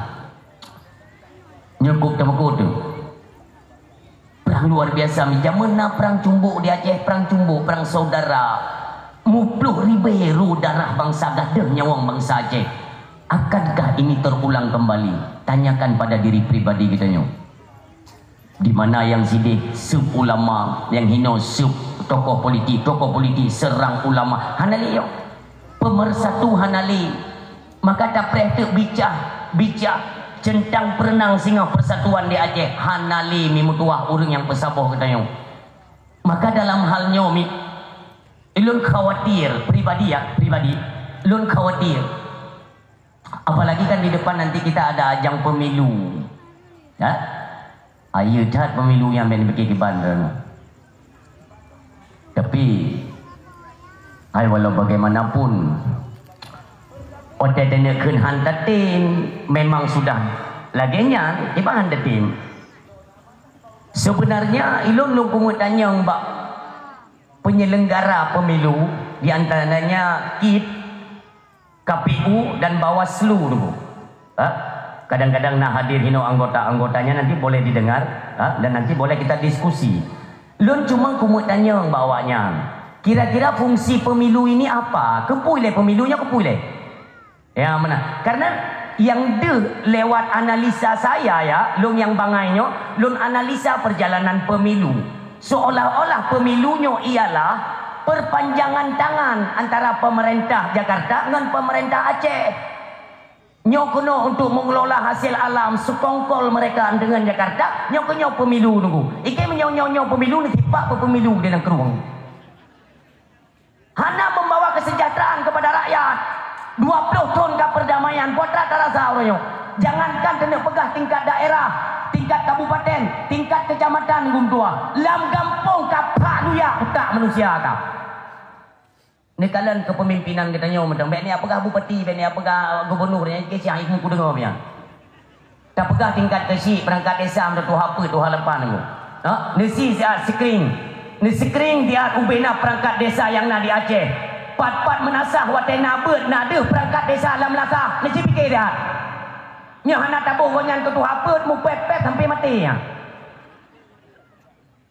Nyoe kok teumeuko teuh. Perang luar biasa, mi jameun na perang cumbok di Aceh, perang cumbok, perang saudara. Muploh ribée ru darah bansa, gadôh nyawöng bansa Aceh. Akankah ini terulang kembali? Tanyakan pada diri pribadi geutanyoe. Di mana nyang sideh seueb ulama, nyang hinoe seueb tokoh politik, tokoh politik serang ulama? Hana lé nyoe. Pemersatu hana lé. Maka tapreh teuk bicah, bicah centang perenang singoh persatuan di Aceh, hana lé mi meutuah ureuëng nyang peusaboh geutanyoe. Maka dalam hal nyoe mi, ulôn khawatir, pribadi ya, pribadi, ulôn khawatir. Apalagi kan di depan nanti kita ada ajang pemilu. Ya? Ayo that pemilu nyang ben bikin kiban. Tapi, hai walau bagaimanapun, watée teuneuk kheun han tatem, memang sudah lagée nyan, iban han tatem. Sebenarnya, ilôn lôn keumeutanyong bak penyelenggara pemilu, di antaranya kip, K P U dan Bawaslu tu. Ha? Kadang-kadang na hadir hino anggota-anggotanya, nanti boleh didengar, ha? Dan nanti boleh kita diskusi. Lôn cuma keumeutanyong bak awaknyan, kira-kira fungsi pemilu ini apa? Keupeue lé pemilu nyoe, keupeue lé? Ya, mana? Karena yang deuh lewat analisa saya ya, lôn nyang bangai nyoe, lôn analisa perjalanan pemilu. Seolah-olah pemilu nyoe ialah perpanjangan tangan antara pemerintah Jakarta ngon pemerintah Aceh. Nyoe keunoe untuk mengelola hasil alam sekongkol mereka dengan Jakarta, nyoe keunoe pemilu nunggu. Ikei meunyoe nyoe, nyoe pemilu, ni sipak pemilu di nanggroe. Hana membawa kesejahteraan kepada rakyat. Dua puluh thon ka perdamaian, peue atra tarasa uroe nyoe. Jangankan keuneuk peugah tingkat daerah, tingkat kabupaten, tingkat kecamatan, guntua. Lam gampông ka phak luyak utak manusia ka. Neukalon kepemimpinan geutanyoe mantong. Bèk neupeugah bupati, bèk neupeugah gubunur, nyan keu siah, ibu kudeungoe nyan. Tapeugah tingkat keuchik, peurangkat desa, meutuha peuet, tuha lapan nyoe. Ha? Neusi siat screen. Neuscreen siat ubé na peurangkat desa nyang na di Aceh. Pat-pat meunasah watée na beuet na deuh peurangkat desa lam meunasah. Neuci pike siat. Nyoe hana taboh gobnyan keu tuha peuet, mupet-pet sampai maté nyan.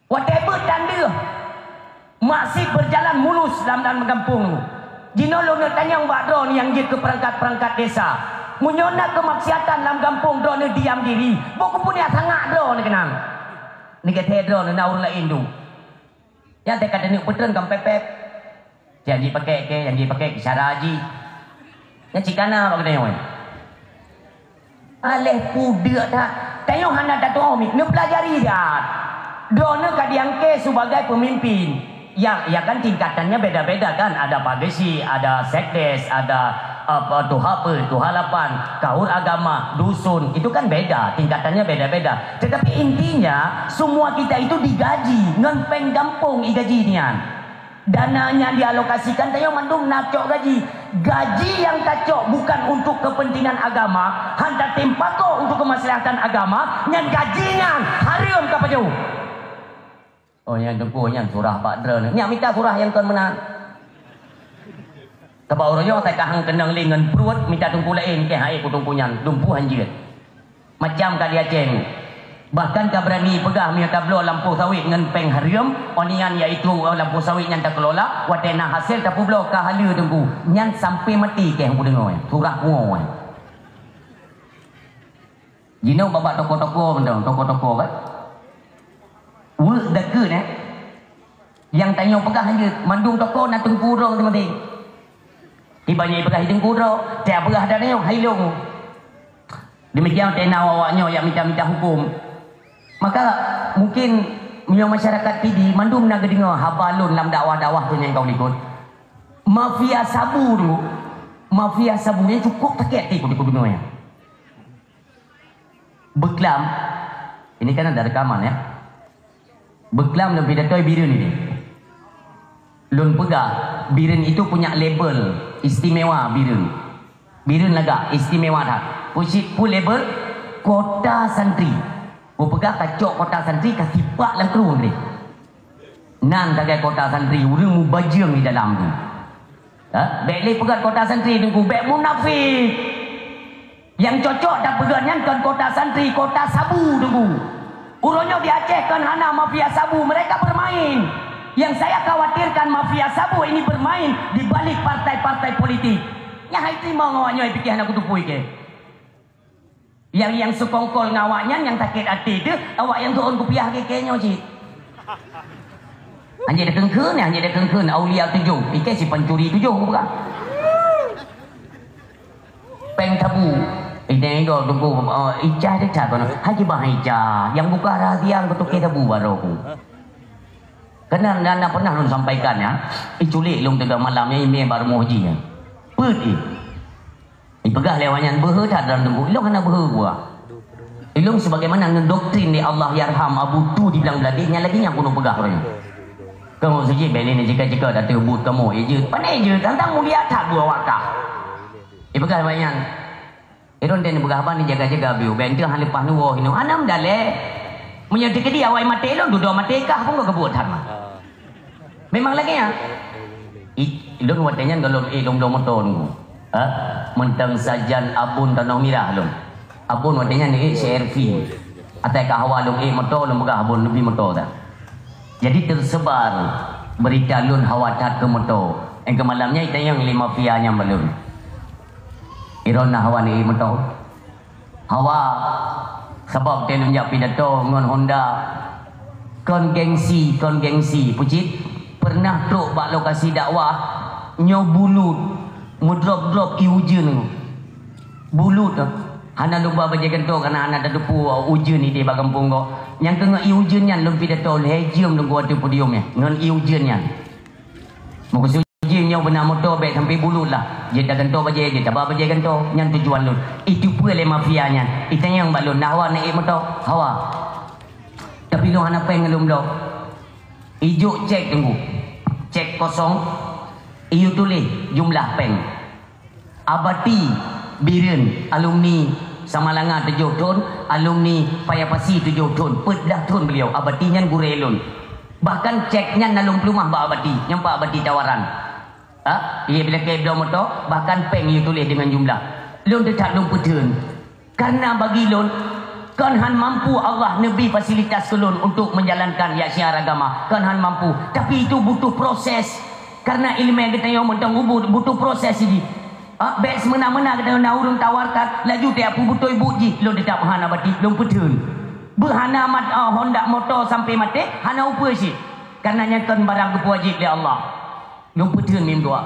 Watée beuet dan deuh, masjid berjalan mulus lam, lam gampông. Jinoe lôn neuk tanyong bak droeneuh nyang jeuet keu peurangkat-peurangkat desa. Meunyoe na keumaksiatan lam gampông droeneuh diam diri, boh keupeue neujak sangak droeneuh keunan. Neugét droeneuh na ureuëng laén duek. Nyan teuka taneuk peutreun ka pép-pép. Nyang jipakèk kèe, nyang jipakèk keuh cara jih. Nyan cit ka na bak geutanyoe. Aléh pudeuek that. Tanyoe hana tatuoh mi, neupeulajari that. Droeneuh ka diangkat sebagai pemimpin. Ya, ya kan tingkatannya beda-beda kan. Ada pageusyi, ada sekdes, ada apa, tuha pe, tuha lapan, kaur agama, dusun. Itu kan beda, tingkatannya beda-beda. Tetapi intinya, semua kita itu digaji ngon péng gampông igaji nian. Dana nyang dialokasikan tanyoe mandum na cok gaji. Gaji nyang tacok bukan untuk kepentingan agama, han tatem pakoe untuk kemaslahatan agama, nyan gaji nyan hareuem ka pajoh. Oh, nyan teungku nyan surah bak droeneuh. Nyak mita surah nyang kon meunan. Sabab uroe nyoe asai ka han keunong lé ngon pruet mita teungku laén kèe hai ku teungku nyan, dumpeue han jeuet. Macam ka di Aceh nyoe. Bahkan ka beurani peugah meunyoe tabloe lampôh sawét ngon péng hareuem, onian yaitu lampôh sawét nyan takeulola, watèe na hasé tapeubloe ka haleue teungku. Nyan sampoe maté kèe han ku deungoe, surah pungoe. Jinoe bak-bak toko-toko mantong, toko-toko kan. Weuek dakeuet, eh. Nyang tanyoe peugah jeuet, mandum toko na teungku droe maséng-maséng. Tiba nyoe peugah teungku droe, tiep peugah dan nyoe hai lôn. Demikian tena awak nyoe nyang mita-mita huköm. Maka mungkin meunyoe masyarakat Pidie mandum na geudeungoe haba lôn lam dakwah-dakwah tu nyang ka likot. Mafia sabu tu, mafia sabu nyan cukup sakét hati ku di dunia nyoe. Beuklam, ini kan ada rekaman ya. Beuklam lôn pidato Bireuen ini. Lôn peugah, Bireuen itu punya label istimewa Bireuen. Bireuen lagak istimewa that. Peue cit peue label kota santri. Kupeugah ka cok kota santri ka sipak lam krueng deh. Nan sagai kota santri, ureuëng mubajeueng di dalam tu. Ha? Bèk lé peugah kota santri teungku, bèk munafik. Nyang cocok tapeugah nyan kon kota santri, kota sabu teungku. Uroe nyoe di Aceh kon hana mafia sabu, mereka bermain. Yang saya khawatirkan mafia sabu ini bermain di balik partai-partai politik. Nyan hai teurimong awak nyoe pike hana kuteupue kèe. Nyang, nyang seukongkol ngon awak nyan nyang sakét até teuh, awak nyang tuon kupiah kèe-kèe nyoe cit. Hanjeuet dikeungkeuen, hanjeuet dikeungkeuen aulia tujoh, ikèe si pancuri tujoh bukan. Péng sabu. Inong inong teungku, eh, icah teuh that kono. Haji bah icah, nyang buka rahasia keu tukang sabu baroe ku. Keunan na, na pernah lôn sampaikan ya. Iculik lôn teuga malam nyan imè bak rumoh jih nyan. Peuet ih. Ipeugah lé awak nyan beuhe that dalam teungku. Ilôn hana beuhe buah. Ilôn sebagaimana ngon doktrin di Allah yarham Abu Tu di Blang Bladeh nyan lagèe nyan keuneuk peugah roh nyoe. Kamoe sijih bèk lé jika-jika ateueh buet kamoe, eh, jeuet. Pane jeuet, tantang mulia that buah wakah. Ipeugah awak nyan. Ilôn dan peugah haba neujaga-jaga biu, bèk enteuk han leupah neuwoe hinoe. Hana meudalèh. Meunyoe teukeudi awai maté lôn, dudoe maté kah pun geubuet that mah. Memang lagèe nyan. I, lôn watèe nyan goh lôn ék lôn bloe moto nunggu. Ha? Mantong sajan abon tanoh mirah lôn. Abon watèe nyan ék C R V. Atai ka hawa lôn ék moto, lôn peugah abon leubeh moto dah. Jadi teusebar beurita lôn hawa that keu moto. Nyang keu malam nyan itanyong lé mafia nyan bak lôn. Iron na hawa neuék moto. Hawa, sabab teuh lôn jak pidato ngon Honda. Kon gengsi, kon gengsi. Peue cit, pernah trok bak lokasi dakwah, nyoe bulut, meudrop-drop ié ujeuen. Bulut, hana lôn ba bajèe gantoe, kareuna hana tateupeue ujeuen idéh bak gampông gob. Nyang keu ngon ié ujeuen nyan lôn pidato lhèe jeuem lôn kuat ateueh podium nyan, ngon ié ujeuen nyan. Meukeusud jih nyoe beuna moto bèk sampai bulut lah. Jeuet tagantoe bajèe, jeuet taba bajèe gantoe. Nyan tujuan lôn. Iteupeue lé mafia nyan. Itanyong bak lôn, na hawa neuék moto? Hawa. Tapi lôn hana péng ngon lôn bloe. Ijok cek teungku. Cek kosong. Iyue tuléh jumlah péng. Abati Bireuen, alumni Samalanga tujoh thon, alumni Paya Pasi tujoh thon, peuet blah thon beliau. Abati nyan gurèe lôn. Bahkan cek nyan na lôn peuleumah bak Abati, nyan bak Abati tawaran. Ha? Iyue bilakèe bloe moto, bahkan péng iyue tuléh deungon jumlah. Lôn teutab lôn peutheun. Kareuna bagi lôn, kon han mampu Allah neubri fasilitas keu lôn untuk menjalankan ya syiar agama. Kon han mampu. Tapi itu butuh proses. Karena ileumèe geutanyoe mantong ubit butuh proses jih. Ah, bèk seumena-mena geutanyoe na ureueng tawarkan, laju tajak peubeutôi buet jih, lôn teutap hana bati, lôn peutheun. Beuhana mat, ah, Honda moto sampai maté, hana upeue cit. Karena nyan kon barang geupeuwajéb lé Allah. Lôn peutheun mim dua.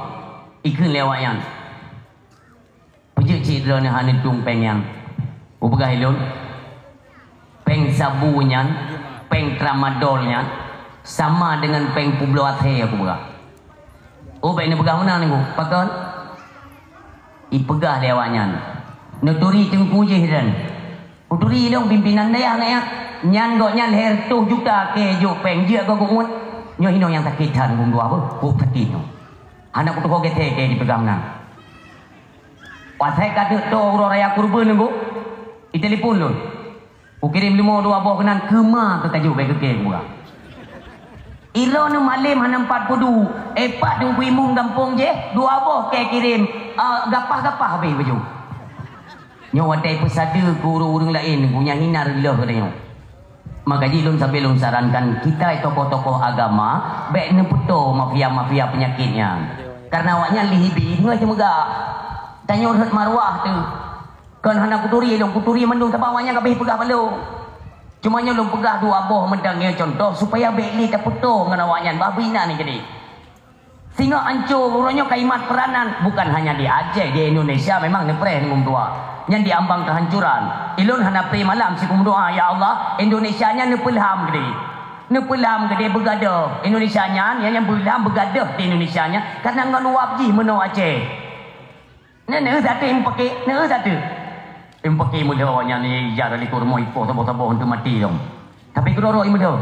Ikheun lé awaknyan. Peujeuet cit droeneuh hana tueng péng nyan. Kupeugah ilôn, péng sabu nyan, péng tramadol nyan, sama dengan péng peubloe athée kupeugah. Oh, bèk neupeugah meunan Teungku. Pakon? Ipeugah lé awaknyan. Neuturi teungku jih dan. Kuturi ilôn pimpinan dayah nyan. Nyan gobnyan lhèe reutôh juta keu jok péng jeuet keu geuh ngon. Nyoe hinoe nyang sakét that geuh dua beuh. Kok sakét nyoe. Hana kutuho gèt keu dipeugah meunan. Pasai ka deuk tô uroe raya kurban nunggu, itelepon lôn. Kukirém leumo dua boh keunan keuma keu kajok bèk keu kèe kupeugah. Ilôn malém hana empat peudu, eh, pat Teungku Imum gampông jih, dua boh kèe kirém, eh, gapah-gapah habéh baju. Nyoe watèe peusadeue keu ureueng-ureueng laén, geuh nyan hina reuloh geutanyoe. Maka jih lôn sabe lôn sarankan kitai tokoh-tokoh agama, bèk neupeutoe mafia-mafia peunyakét nyan. Karena awaknyan lé hibi, beungèh teumeugah. Tanyoe rhot marwah teuh. Kon hana kuturi lôn, kuturi mandum sabab awaknyan ka abéh peugah bak lôn. Cuma nyoe lôn peugah dua boh mantong nyoe cuntoh supaya bèk lé tapeutoe ngon awaknyan bah beuinan nyoe jadi. Singoh ancô uroe nyoe kalimat peuranan bukan hanya di Aceh, di Indonesia memang neupreh ngon dua. Nyan di ambang kehancuran. Ilôn hana preh malam siku meudoa, "Ya Allah, Indonesia nyan neupeulham keudéh. Neupeulham keudéh beugadoh. Indonesia nyan, nyan, nyan beulham beugadoh di Indonesia nyan karena ngon uap jih meunoe Aceh." Nyan neueu sateue impake, neueu sateue. Impake meulhô nyan ija dari kurma ipoh saboh-saboh untuk mati dong. Tapi keudroe-droe meulhô.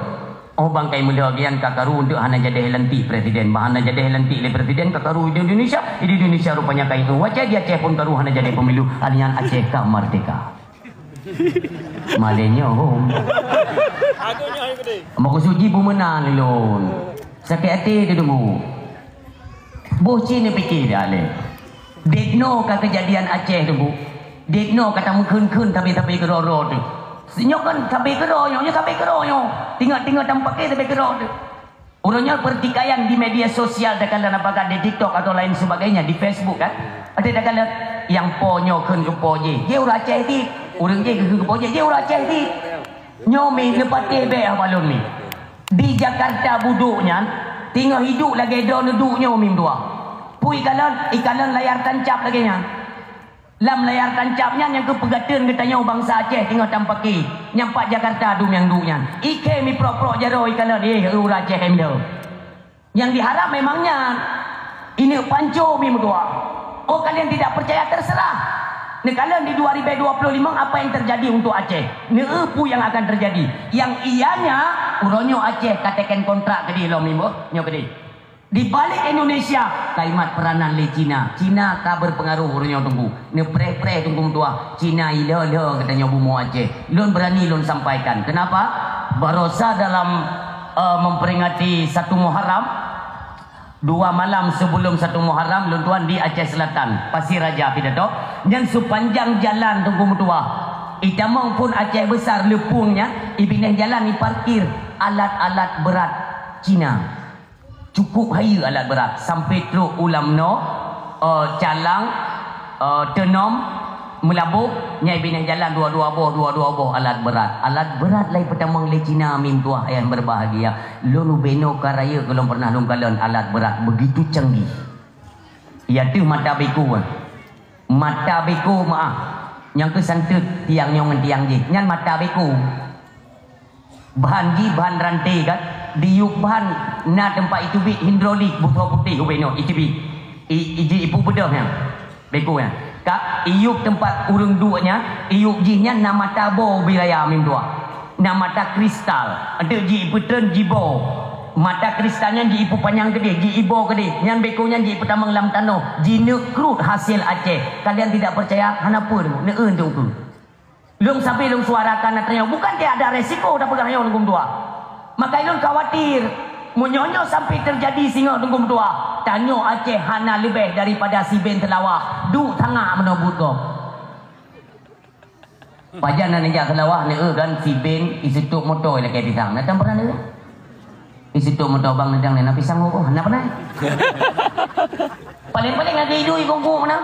Oh bangkai meulhô gian ka karu untuk hana jadi lantik presiden, bah hana jadi lantik lé presiden ka karu di Indonesia, di Indonesia rupanya kain wajah di Aceh pun karu hana jadi pemilu, alian Aceh ka merdeka. Malényo hom. Meukeusut jih bumeunan lôn. Sakét até teudeungoe. Boh cit neupike dak lé. Dek noe ka keujadian Aceh tu, Bu. Dek noe ka tameukheun-kheun sabe-sabe keudroe-droe tu. Sinyoe kan sabe keudroe nyoe, nyoe sabe keudroe nyoe. Tinggai-tinggai tampake sabe keudroe tu. Uroe nyoe pertikaian di media sosial takalon apakah di TikTok atau lain sebagainya, di Facebook kan. Ada takalon nyang po nyoe kheun keu po jih. Jih ureueng Aceh cit. Ureueng jih kheun keu po jih, jih ureueng Aceh cit. Nyoe mi neupatéh bèk haba lôn mi. Di Jakarta budok nyan, teungoh iduek lagèe droe neuduek nyoe mi meutuah. Peue ikalon, ikalon layar tancap lagèe nyan. Lam layar tancap nyan nyang keu peugateun geutanyoe bansa Aceh teungoh tampake, nyang pat Jakarta dum nyang duek nyan. Ikhèe mi prok-prok jaroe ikalon, eh, ureueng Aceh hai meulhô. Nyang diharap memang nyan. Ineuk panco mi meutuah. Oh, kalian tidak percaya, terserah. Neukalon di dua ribu dua puluh lima apa yang terjadi untuk Aceh. Neueu peue nyang akan terjadi. Nyang iyanya, uroe nyoe Aceh ka teken kontrak keudéh lom mi boh, nyoe keudéh. Di balik Indonesia, kalimat peuranan lé Cina. Cina ka berpengaruh uroe nyoe Teungku. Neupreh-preh Teungku meutuah. Cina ilhô-lhô geutanyoe bumoe Aceh. Lôn berani lôn sampaikan. Kenapa? Barosa dalam, eh, memperingati satu Muharram, dua malam sebelum satu Muharram, lôn tuan di Aceh Selatan, Pasir Raja pidato. Nyan sepanjang jalan Teungku meutuah. Itamong phôn Aceh Besar Leupung nyan, ibinéh jalan iparkir alat-alat berat Cina. Cukup hayeue alat berat sampai trok u Lamno, eh, Calang, eh, Teunom, Meulaboh, nyang binéh jalan dua-dua boh, dua-dua boh alat berat. Alat berat lai peutamong lé Cina mi meutuah ayah berbahagia. Lôn ubé noe ka rayeuk gohlom pernah lôn kalon alat berat begitu canggih. Iateuh mata beko, eh. Mata beko meuah. Nyang keu santeut tiang nyoe ngon tiang jih. Nyan mata beko. Bahan jih bahan ranté kan, diyueb bahan na teumpat iteubiet hidrolik butho putéh ubé nyoe iteubiet. I, i, ji ipu beudôh nyan. Beko nyan. Ka iyueb teumpat ureuëng duek nyan, iyueb jih nyan na mata boh ubé raya meutuah. Na mata kristal. Enteuk ji ipeutreun jiboh. Mata kristal nyan ji ipupanyang keudeh, ji iboh keudeh. Nyan beko nyan ji ipeutamong lam tanoh, jineuk kruet hasil Aceh. Kalian tidak percaya? Hana peue, neueu teungku. Lôn sabe lôn suarakan atra nyoe, bukan tiada resiko tapeugah nyoe Teungku meutuah. Maka lôn khawatir, meunyoe nyoe sampai terjadi singoh Teungku meutuah, tanyoe Aceh hana leubeh daripada siben teulawah, duek tangah meunoe buet gob. Pajan na neujak teulawah, neueu kan siben iseutok moto ilakée pisang. Na tam pernah neueu? Situ moto bang nedang na pisang, oh, hana pernah. Paling-paling ada idui bungkuk mana.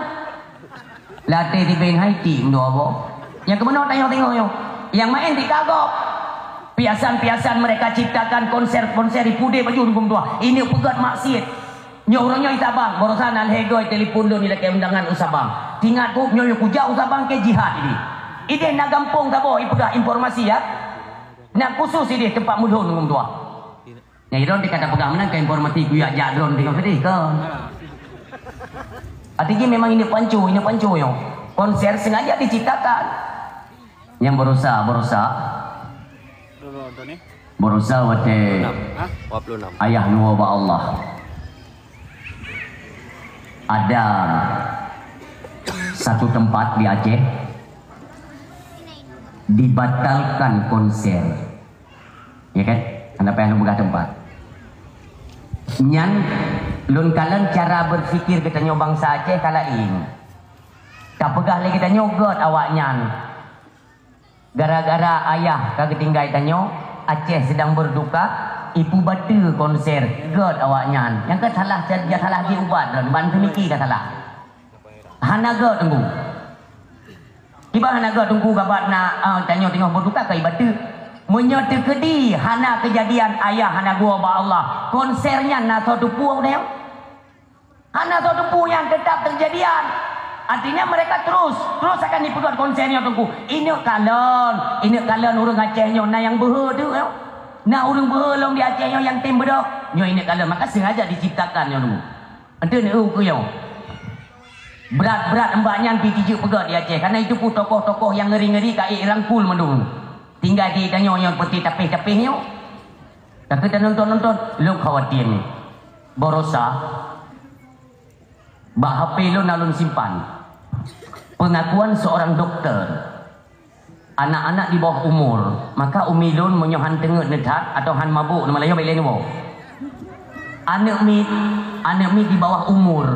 Latih di ben hai ti meudoa boh. Nyang keumeunang tanyoe tengok nyoe. Nyang main di kagok. Piasan-piasan mereka ciptakan konser-konser di pudé baju hukum tua. Ini peugét maksiat. Nyoe ureueng nyoe i Sabang, barosa na lhèe goe telepon lôn ilakèe undangan u Sabang. Tingat ku, nyoe kujak u Sabang keu jihad idéh. Idéh na gampông saboh ipeugah informasi ya. Na khusus idéh teumpat meulhôn hukum tua. Nyang droen tika tapeugah meunan ka informasi kujak jak droen teuka keudéh kon. Arti jih memang ini pancu, ini pancu nyoe. Konser sengaja diciptakan. Nyang barosa, barosa. Barosa watèe ayah neuwoe bak Allah. Ada satu tempat di Aceh dibatalkan konser. Ya kan? Hana payah lôn peugah tempat. Nyan lôn kalon cara berpikir geutanyoe bansa Aceh ka laén. Tapeugah lé geutanyoe gèt awaknyan. Gara-gara ayah ka geutinggai tanyoe, Aceh sedang berduka, ipeubateue konser, gèt awaknyan. Nyang ka salah, ja salah jih ubat droen, ban teumiki ka salah. Hana gèt teungku. Kiban hana gèt teungku, gabat na, ah, tanyoe teungoh berduka ka ibateue. Meunyoe teukeudi hana keujadian ayah hana geuwoe bak Allah, konser nyan na soe teupeu udeb? Hana soe teupeu, nyan tetap terjadian. Artinya mereka terus, terus akan dipeugét konser nyoe teungku. Ineuk kalon, ineuk kalon ureueng Aceh nyoe na nyang beuhe teuh nyoe. Na ureueng beuhe lom di Aceh nyoe nyang tem beudôh. Nyoe ineuk kalon, maka sengaja diciptakan nyoe teungku. Enteuk neueu keu nyoe. Brat-brat mbak nyan pi jijeuek peugét di Aceh. Karena itu pun tokoh-tokoh nyang ngeri-ngeri ka ék rangkul mandum. Tinggai di tanyoe nyoe peuti tapéh-tapéh nyoe. Tapi tanonton-nonton, lôn khawatir ni. Barosa, bak H P lôn na lôn simpan. Pengakuan seorang dokter. Anak-anak di bawah umur, maka umi lôn meunyoe han teungeut neuthat atau han mabuk, nama layu bak ilée neuwoe. Aneuk miet, aneuk miet di bawah umur,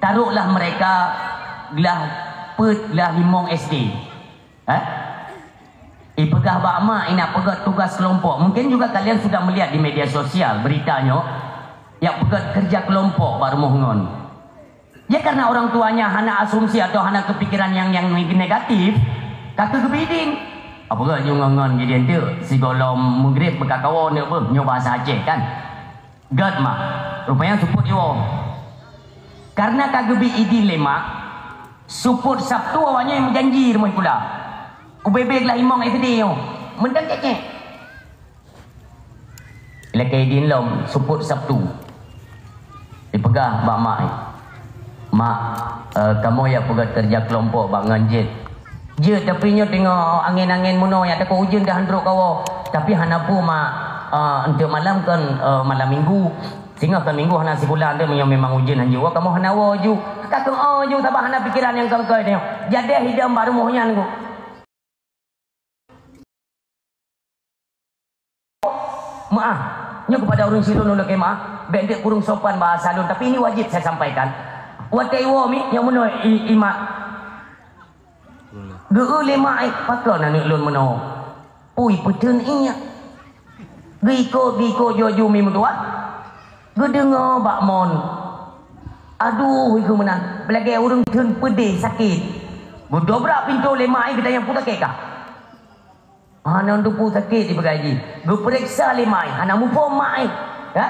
taruhlah mereka glah peuet, glah limong S D. Eh? Ipeugah bak mak, inak peugah tugas kelompok. Mungkin juga kalian sudah melihat di media sosial berita nyoe, nyang peugah kerja kelompok bak rumoh ngon. Ya, karena orang tuanya hana asumsi atau hana kepikiran yang, yang negatif, ka keugeubidin. Apa geuh nyoe ngon-ngon gidin tu, sigohlom Maghrib beukakawoe neuk beuh, nyoe bahasa Aceh kan. Gét mak, rupanya seupôt iwoe. Karena ka geubi idin lé mak, seupôt Sabtu awaknyan meujanji rumoh sikula. Ubé-bé glah limong S D nyoe, meuntang cék-cék. Ilakée idin lom, seupôt Sabtu. Ipeugah bak mak, "Mak, eh, kamoe jak peugét keureuja keulompok bak ngon jeuet." "Jeuet, tapi nyoe teungoh angén-angén meunoe, jak takot ujeuen dah han trok kawoe." "Tapi hana peue, Mak. Eh, eunteuk malam kon, eh, malam minggu. Singoh kon minggu hana sikula, eunteuk meunyoe memang ujeuen hanjeuet woe, kamoe hana woe ju." Ka keuh, "Oh, ju, saban hana pikeran nyang keu-keu nyoe." Jadeh idong bak rumoh nyan ku. Meu'ah. Nyoe kepada ureueng sidroe lôn lakée meu'ah, bék deuek kureueng sopan bahasa lôn, tapi ini wajib saya sampaikan. Watée iwoe mi, nyang meunoe i, i mak. Geu-eu lé mak, eh, pakon aneuk lôn meunoe. Ui, peuteun ié. Geuikot, geuikot jih ju mi meutuah. Geudeungoe bak mon. Aduh, ikeu meunan. Beulagée ureueng teun peudeh sakét. Geudobrak pintoe lé mak, eh, geutanyong peue sakét kah? Hana teupeu sakét ipeugah jih. Geupeuriksa lé mak, hana muphom mak. Ha?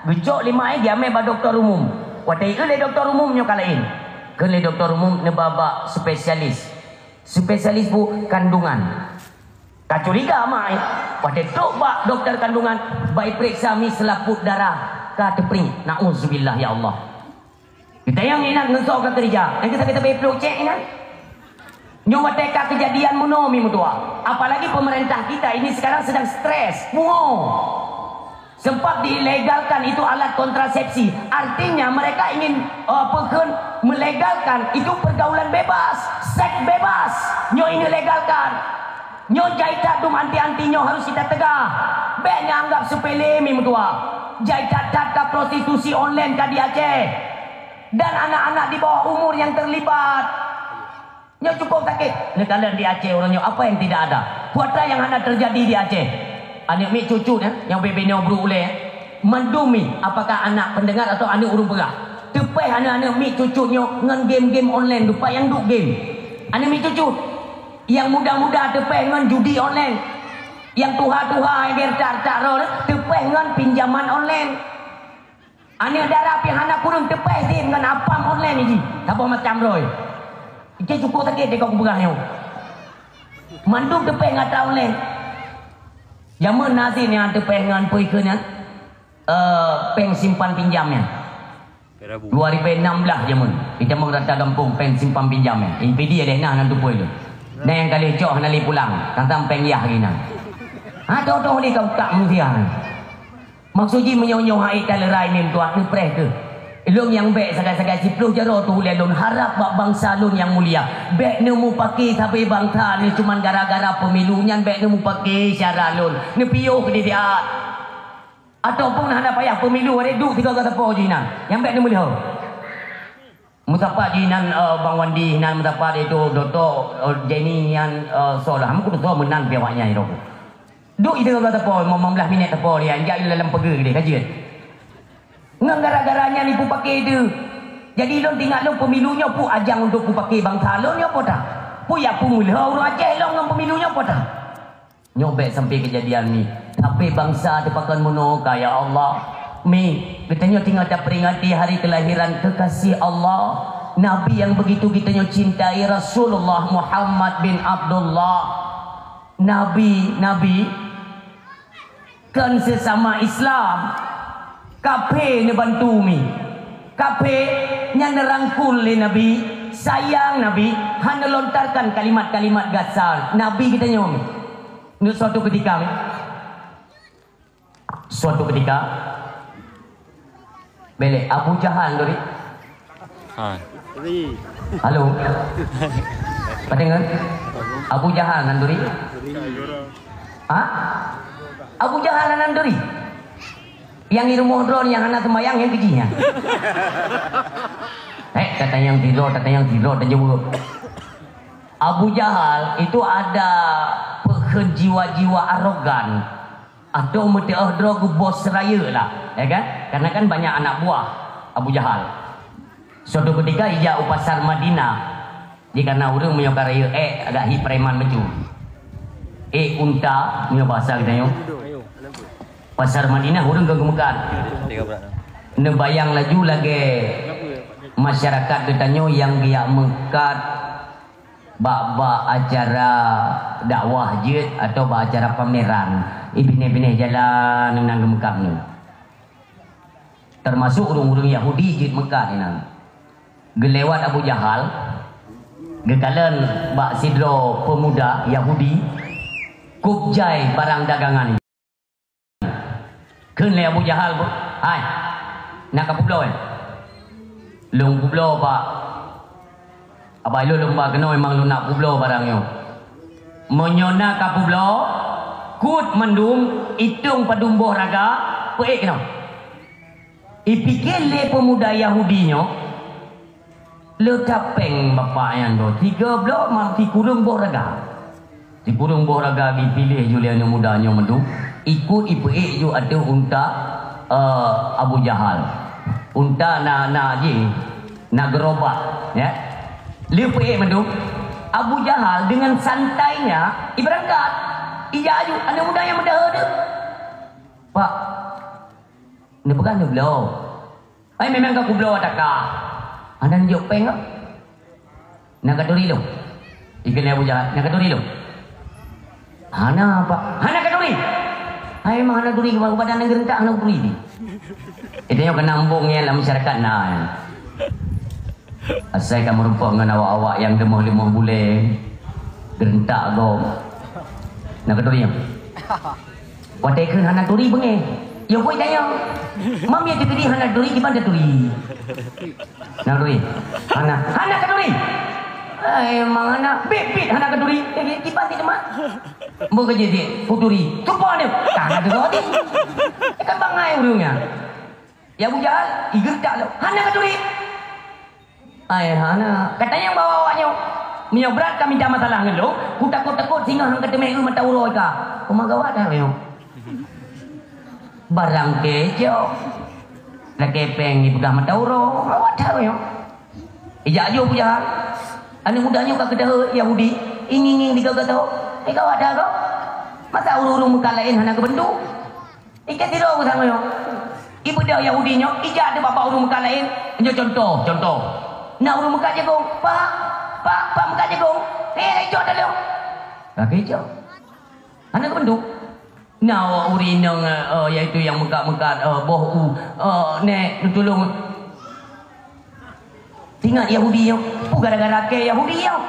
Geucok lé mak, jiamé bak dokto umum. Watée ieu lé dokto umum nyoe ka laén. Kheun lé dokto umum neuba bak spesialis. Spesialis bu kandungan. Ka curiga mak, watée trok bak dokto kandungan, bak ipeuriksa mi seulaput darah ka teupriek. Nauzubillah ya Allah. Geutanyoe ngieng ngon soe ka keureuja, nyang sakét-sakét pluek cek nyan. Nyoe watée ka keujadian meunoe mi meutuah. Apalagi pemerintah kita ini sekarang sedang stres, muo. Sebab dilegalkan itu alat kontrasepsi. Artinya mereka ingin, eh, apa kheun, melegalkan itu pergaulan bebas, seks bebas. Nyoe ini legalkan. Nyoe jai that dum anti-anti nyoe harus kita tegah. Bék nyan anggap sepele mi meutuah. Jai that-that ka prostitusi online ka di Aceh. Dan anak-anak di bawah umur yang terlibat. Nyoe cukup sakét. Neukalon di Aceh ureueng nyoe apa yang tidak ada. Kuata yang hana terjadi di Aceh. Aneuk miet cucu nyan, nyang bebe nyoe brok ulée. Mandum mi, apakah anak pendengar atau aneuk ureueng peugah, teupeh aneuk-aneuk miet cucut nyoe ngon game-game online, lupa nyang duek game. Aneuk miet cucut, nyang muda-muda teupeh ngon judi online. Nyang tuha-tuha nyang retak-retak droe teupeh ngon pinjaman online. Aneuk dara pih hana kureueng teupeh sim ngon apam online jih, saboh macam droe. Ije cukup sakét deh kau kupeugah nyoe. Mandum teupeh ngon atra online. Jameun na sit nyang teupeh ngon peue kheun nyan? Eh, péng simpan pinjam nyan. Dua ribu enam belas jameun, di Tamong Rata Gampông péng simpan pinjam nyan. Impidi leh nah nan tupui tu. Nah nyang ka lheueh cok hana lé pulang, tantang péng yah lagi na. Ha, toh-toh lé kau tak manusia. Maksud jih meunyoe-nyoe hai talerai mim tuah neupreh keuh. Lôn nyang bék sagai-sagai siploh jaroe tu ulée lôn harab bak bansa lôn nyang mulia. Bék neumupake sabe bansa ni cuman gara-gara pemilu nyan bék neumupake syara lôn. Neupiôh keu didiat. Ataupun hana payah pemilu, ada duek tiga kata po jih nan. Nyang bék neumeuleuho. Meusapat jih nan, eh, Bang Wandi nan meusapat itu Doktor, eh, Jenny nyan, eh, soe lah. Meukeudeh soe meunan pih awak nyan itu. Duek itu kata po, lima belas minit tepo dia, jak dalam pege dia, kajian. Ngon gara-gara nyan ibu pakai itu. Jadi lôn tingat lôn pemilu nyoe pu ajang untuk pu pakai bangsa lôn nyoe po tah. Pu ya pu meuleuho ureueng Aceh lôn ngon pemilu nyoe po tah. Nyoe bék sampai kejadian ni. Tapi bangsa teupakon meunoe ka, ya Allah. Mi, geutanyoe tinggal taperingati hari kelahiran kekasih Allah, Nabi yang begitu geutanyoe cintai, Rasulullah Muhammad bin Abdullah. Nabi, Nabi kon sesama Islam. Kaphé neubantu mi. Kaphé nyan neurangkul lé Nabi, sayang Nabi, hana lontarkan kalimat-kalimat gasa Nabi geutanyoe mi. Nyoe suatu ketika, suatu ketika, belek Abu Jahal tadi. Hai. Halo. Padengar? Abu Jahal nan tadi. Ha? Abu Jahal nan tadi. Yang di rumah drone yang hana sembahyang yang kejihnya. Eh, kata yang tidur, kata yang tidur, dan jawab. Abu Jahal itu ada pekhen jiwa-jiwa arogan. Atau meuteuoh droe geuboh seurayeuk lah, ya kan? Karena kan banyak anak buah Abu Jahal. Suatu ketika ijak u pasar Madinah, di karena ureueng meunyoe ka rayeuk ék agak hi preman meucue. Ék unta meunyoe bahasa geutanyoe. Pasar Madinah ureueng ka geumeukat. Neubayang laju lagée masyarakat geutanyoe nyang geujak meukat bak-bak acara dakwah jeuet atau bak acara pameran, i binéh-binéh jalan nang geumeukat nyoe. Termasuk ureueng-ureueng Yahudi jeuet meukat inan. Geulewat Abu Jahal, geukalon bak sidroe peumuda Yahudi, kub jai barang dagangan. Kheun lé Abu Jahal, "Hai, na kapeubloe?" "Lôn peubloe, Pak." "Abai lôn, lôn ba keunoe, memang lôn na peubloe barang nyoe." "Meunyoe na kapeubloe, kut mandum, itong padum boh raga, peuék keunoe." Ipike lé peumuda Yahudi nyoe, le tapéng bapak nyan droe, tiga bloe ma-, sikureueng boh raga. Sikureueng boh raga jipiléh ju lé aneuk muda nyoe mandum, ikut ipeuék ju ateueh unta, eh, Abu Jahal. Unta na, na jih, na gerobak, ya. Lheueh peuék mandum, Abu Jahal dengan santainya iberangkat. Ija aju, aneuk muda nyang meudaha tu. "Pak, neupeugah neubloe." "Ai, memang ka kubloe takah." "Hana neujok péng kah?" "Na katuri lôn?" Ikheun lé Abu Jahal, "Na katuri lôn?" "Hana, Pak." "Hana katuri?" "Ai, memang hana turi, keu badan nyang geureuntak hana turi." Itu nyoe keunan embong nyan lam masyarakat na nyan. Asai ka meurumpok ngon awak-awak nyang leumoh-leumoh bulée, geureuntak gob. Na katuri nyoe? Watée kheun hana turi beungéh. Yo pui tanyoe. Mam ya turi hana turi, kiban turi. Na turi. Hana, hana katuri. Ai, mang hana, bit-bit hana katuri. Eh, kiban ti teuma. Mbo keujeuet, kuturi. Tupa dia. Ka hana turi. Kan bangai ureueng nyan. Ya Abu Jahal, igeuntak lom. Hana katuri. Ai, hana. Ka tanyong bak awak nyoe. Meunyoe brat ka mita masalah ngon lôn, kutakot-takot singoh han kateumé eu mata uroe ka. Peumagawa dah nyoe. Barang keu icok. Lakée péng jipeugah mata uroe. Awak that nyoe. Ijak aju Abu Jahal. Aneuk muda nyoe ka keudeh Yahudi. Ingieng-ingieng di gata. Ika awak that kok. Masa ureueng-ureueng meukat laén hana geubantu? Ika tiroe beusama nyoe. Ibeudôh Yahudi nyoe, ijak di babah ureueng meukat laén. Nyoe contoh, contoh. Na ureueng meukat jagong. Pak, pak, pak meukat jagong. Eh, icok dah lom. Ka icok. Hana geubantu. Na ureueng inong, eh, yaitu nyang meukat-meukat, eh, boh u, eh, nek, neutulông. Ingat Yahudi nyoe, peue gara-gara keu Yahudi nyoe.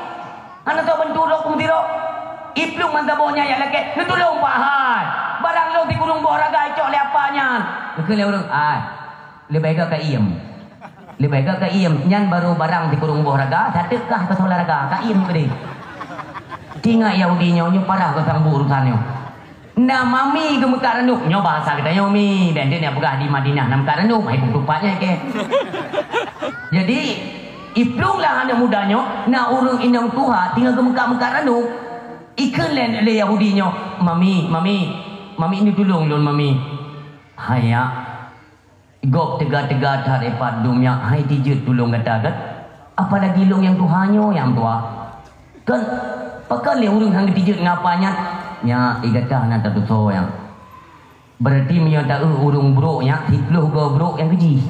Hana teubantu lom peumeusidroe. Iplueng mantong boh nyan jak lakée, neutulông Pak hai. Barang lôn sikureueng boh raga icok lé apa nyan. Geukheun lé ureueng, ai. Leubeh gét ka iem. Leubeh gét ka iem. Nyan barô barang sikureueng boh raga, sateuk kah keu soe raga, ka iem keudeh. Ingat Yahudi nyoe, nyoe parah keu sang bu urusan nyoe. Na mami geumeukat ranub, nyoe bahasa geutanyoe mi, dan dia nak peugah di Madinah na meukat ranub, hai buku tupatnya ke. Jadi, iplueng lah aneuk muda nyoe, na ureueng inong tuha tinggal geumeukat-meukat ranub. Ikheun lé, lé Yahudi nyoe, "Mami, mami, mami ni tulông lôn mami." Haya. Gob teuga-teuga that ipat dum nyak hai tijeuet tulông gata kan? Apalagi lôn nyang tuha nyoe nyang tuha. Kan pakon lé ureueng han geutijeuet ngon apa nyan? Nyak, i gata hana tatusoe nyan. Berarti meunyoe taeu ureueng brok nyak, siplôh goe brok nyang keujih.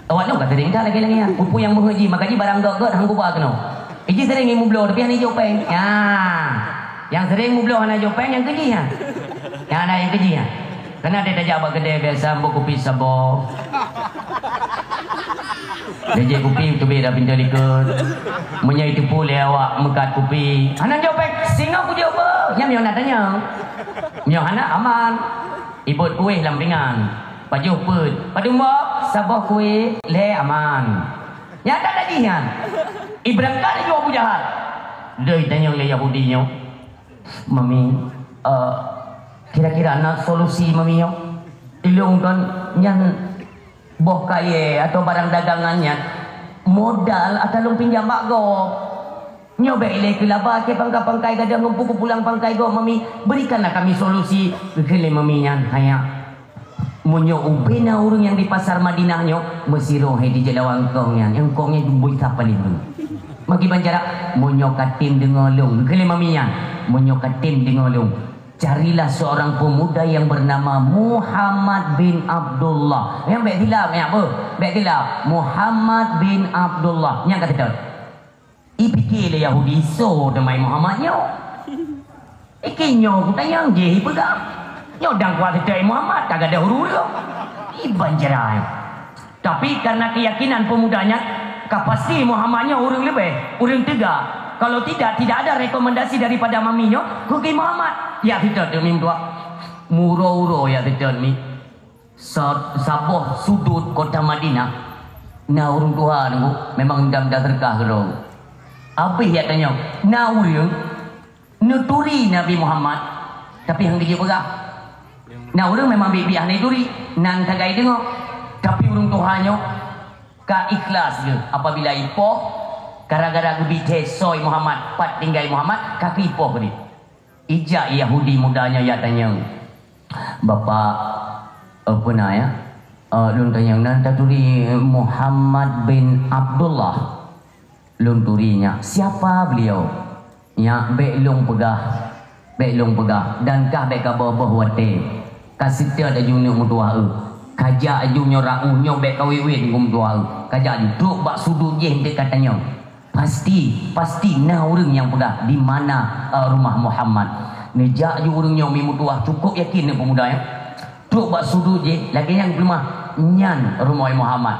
Awak nyoe ka sering that lagèe-lagèe nyan. Peue-peue nyang meuheuet jih, maka jih barang gét-gét han kuba keunoe. Iji sering ilmu bloe, tapi hana ijok péng. Nya. Nyang sering mubloe hana ijok péng, nyang keujih nyan. Nyang hana nyang keujih nyan. Keunan tajak bak keudè biasa ambok kupi saboh. Lé jép kupi teubiet lam pintoe likot. Meunyoe jiteupeue lé awak meukat kupi, hana jok péng, singoh kujok beuh. Nyan meunyoe na tanyong. Meunyoe hana, aman. Ibot kueh lam pingan. Pajoh peuet. Padum boh? Saboh kueh. Lhèe, aman. Nyan that lagèe nyan. Ibeurangkat laju Abu Jahal. Deuh itanyong lé Yahudi nyoe. Mami, eh, kira-kira na solusi mami nyoe? Ilôn kon nyan boh kayèe atau barang dagangan nyan modal ata lôn pinjam bak gob. Nyoe bèk ilèe keu laba keu pangkai-pangkai gadôh ngon pulang pangkai gob mami, berikanlah kami solusi, geukheun lé mami nyan, haya. Meunyoe ubé na ureueng nyang di pasar Madinah nyoe, meusidroe hai dijak lawan kong nyan, nyang kong nyan bui sapa lé ureueng. Maki bancara, meunyoe katem deungoe lôn, geukheun lé mami nyan, meunyoe katem deungoe lôn, carilah seorang pemuda yang bernama Muhammad bin Abdullah. Nyang bèk silap, nyang beuh, bèk silap. Muhammad bin Abdullah. Nyang ka seutôt. Ipike lé Yahudi, "Soe teuma Muhammad nyoe? Iki nyoe kutanyong jih ipeugah. Nyoe dang kuat seutôt Muhammad, ka gadôh ureueng." Iban jeurai. Tapi karena keyakinan pemuda nyan, ka pasti Muhammad nyoe ureueng leubeh, ureueng teuga. Kalau tidak, tidak ada rekomendasi daripada mami nyoe, keu Muhammad. Ya seutôt mi meutuah. Meuuroe-uroe ya seutôt mi. Sa-, saboh sudut kota Madinah, na ureueng tuha nunggu, memang dam-dam seudeukah keudroe. Abéh jak tanyong, na ureueng neuturi Nabi Muhammad, tapi han geujeuet peugah. Na ureueng memang biet-biet hana turi, nan sagai deungoe, tapi ureueng tuha nyoe ka ikhlas geuh apabila ipoh, gara-gara geubithèe soe Muhammad, pat tinggai Muhammad, ka geuipoh keudeh. Ijak Yahudi muda nyan jak tanyong, "Bapak, eh, peue na ya? Eh, lôn tanyong nan taturi Muhammad bin Abdullah." "Lôn turi nyak." "Siapa beliau?" "Nyak, bèk lôn peugah, bèk lôn peugah, dan kah bèk kabôh-bôh watèe." Ka seutôt laju neuk meutuah eu. Ka jak laju nyoe rau nyoe bèk kawét-wét ngon meutuah eu. Ka jak laju trok bak sudut jih eunteuk ka tanyong. Pasti, pasti na ureueng nyang peugah di mana, eh, rumah Muhammad. Neujak ju ureueng nyoe mi meutuah, cukup yakin nyoe pemuda nyan. Trok bak sudut jih, lagèe nyang geupeugah, nyan rumoh Muhammad.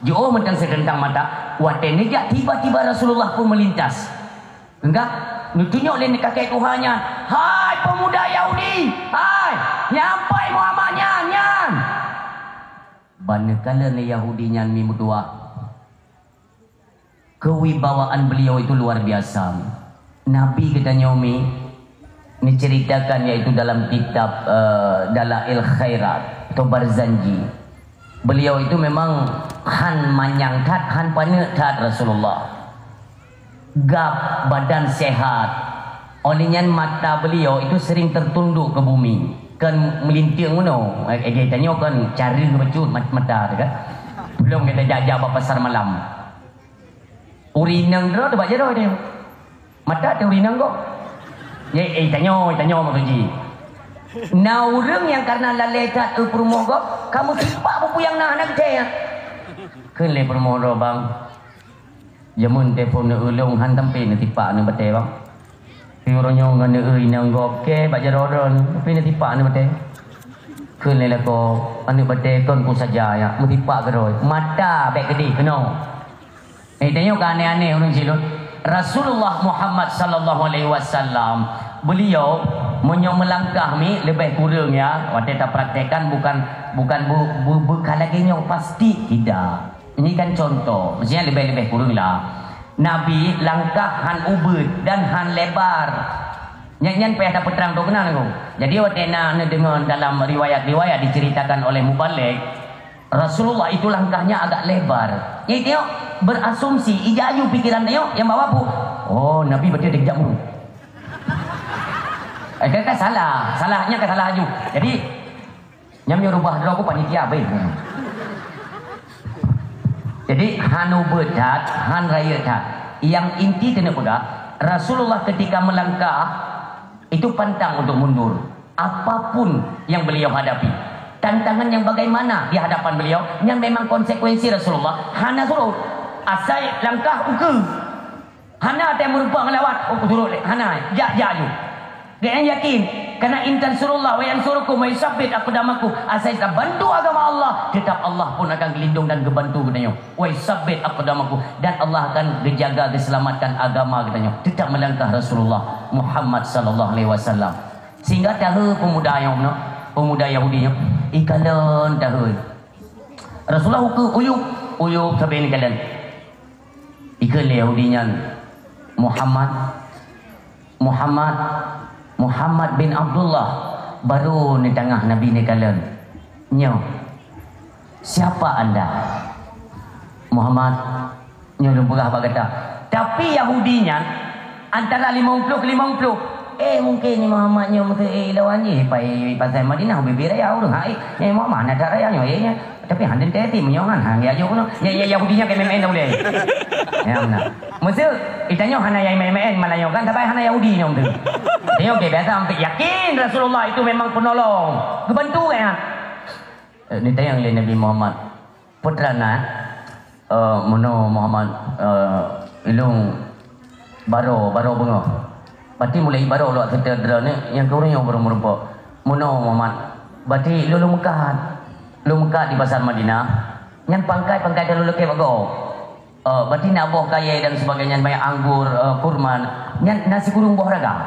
Jiôh mantong seureuntang mata, watèe neujak tiba-tiba Rasulullah pun meulintas. Enggak, neutunyok lé kakek tuha nyan, "Hai pemuda Yahudi, hai, nyan pat Muhammad nyan, nyan!" Ban neukalon lé Yahudi nyan mi meutuah. Kewibawaan beliau itu luar biasa. Nabi geutanyoe mi neuceritakan, yaitu dalam kitab, eh, Dalail Khairat atau Barzanji. Beliau itu memang han manyang that, han paneuk that Rasulullah. Gab, badan sehat. Oleh nyan mata beliau itu sering tertunduk ke bumi. Kan meulinteng meunoe, eh, eh, tanyoe kan cara bacut mat-, mata teuh kan. Belum kita jak-jak bak pasar malam. Ureueng inong droe teuh bak jaroe teuh. Mata teuh ureueng inong gob. Eh, eh, tanyoe, tanyoe maksud jih. Na ureueng nyang karena lalée that eu peurumoh gob, kamoe sipak peue-peue nyang na hana geucaya. Kheun lé peurumoh droe, "Bang, jameun teupon neu-eu lôn han sampai neutipak aneuk batée, Bang. Pi uroe nyoe ngon neu-eu inong gob kée bak jaroe droe, tapi neutipak aneuk batée." Kheun lé lakoe, "Aneuk batée kon peue saja nyan, meutipak keudroe. Mata bék keudeh keunoe." Eh, tanyoe ka aneh-aneh ureueng silot. Rasulullah Muhammad sallallahu alaihi wasallam, beliau meunyoe meulangkah mi leubeh kureueng ya, watée tapraktekkan bukan, bukan bu-, bu-, bu-, ka lagée nyoe pasti, tidak. Ini kan contoh, maksudnya leubeh-leubeh kureueng lah. Nabi langkah han ubeut dan han lebar. Nyan, nyan payah tapeutrang droe keunan, Teungku. Jadi watée na neudeungoe dalam riwayat-riwayat diceritakan oleh mubalig, Rasulullah itu langkahnya agak lebar. Jadi tengok, berasumsi, ija aju pikiran tengok, nyang bawa bu, "Oh, Nabi berarti dia kejak mulu." Eh, kan, kan salah. Salahnya kan salah aju. Jadi, nyang meunyoe rubah droe ku panitia, baik. Jadi, han ubeut that, han rayeuk that. Yang inti keuneuk peugah, Rasulullah ketika melangkah, itu pantang untuk mundur. Apapun yang beliau hadapi, tantangan yang bagaimana di hadapan beliau, nyan memang konsekuensi Rasulullah hana surut. Asai langkah ukeue. Hana watée meurumpok ngon lawat, "Oh, kusurot lé." Hana, jak-jak ju. Gobnyan yakin, "Karena in tansurullah wa yansurkum wa yusabbit aqdamakum." Asai tabantu agama Allah, tetap Allah pun akan geulindong dan geubantu geutanyoe. "Wa yusabbit aqdamakum," dan Allah akan geujaga, geuselamatkan agama geutanyoe. Tetap meulangkah Rasulullah Muhammad sallallahu alaihi wasallam. Sehingga tahe pemuda nyang na, pemuda Yahudi nyoe, ikalon tahe. Rasulullah ukeue uyueb, uyueb sabe ikalon. Ikheun lé Yahudi nyan, "Muhammad, Muhammad, Muhammad bin Abdullah." Baru neutangah Nabi neukalon. "Nyoe, siapa anda?" "Muhammad, nyoe lôn peugah bak gata." Tapi Yahudi nyan antara limong ploh keu limong ploh. "Eh, mungkin ni Muhammad nyoe meuteuk, eh, lawan jih pai pasai Madinah, ubé-bé raya ureueng. Hai, eh, Muhammad na that raya nyoe, eh, nyoe." Tapi han teuntée ti meunyoe han, han geujak jok keunoe. Ya, ya, Yahudi nyan ka maén-maén dah ulée. Ya, meunan. Meuseu, geutanyoe hana nyang maén-maén malam nyoe kan, sabab hana Yahudi nyoe tu. Geutanyoe ka biasa, hampir yakin Rasulullah itu memang penolong. Geubantu kan? Eh, neutanyong lé Nabi Muhammad, "Peue teuma na?" "Eh, meunoe Muhammad, eh, ilôn baroe, baroe beungoh." Berarti mulai baroe lôn seutôt droeneuh, nyang keu ureueng nyoe baroe meurumpok. "Meunoe Muhammad, berarti lôn, lôn meukat. Lôn meukat di pasar Madinah. Nyan pangkai, pangkai ka lôn lakée bak gob. Eh, berarti na boh kayée dan sebagainya, banyak anggur, eh, kurma. Nyan na sikureueng boh raga."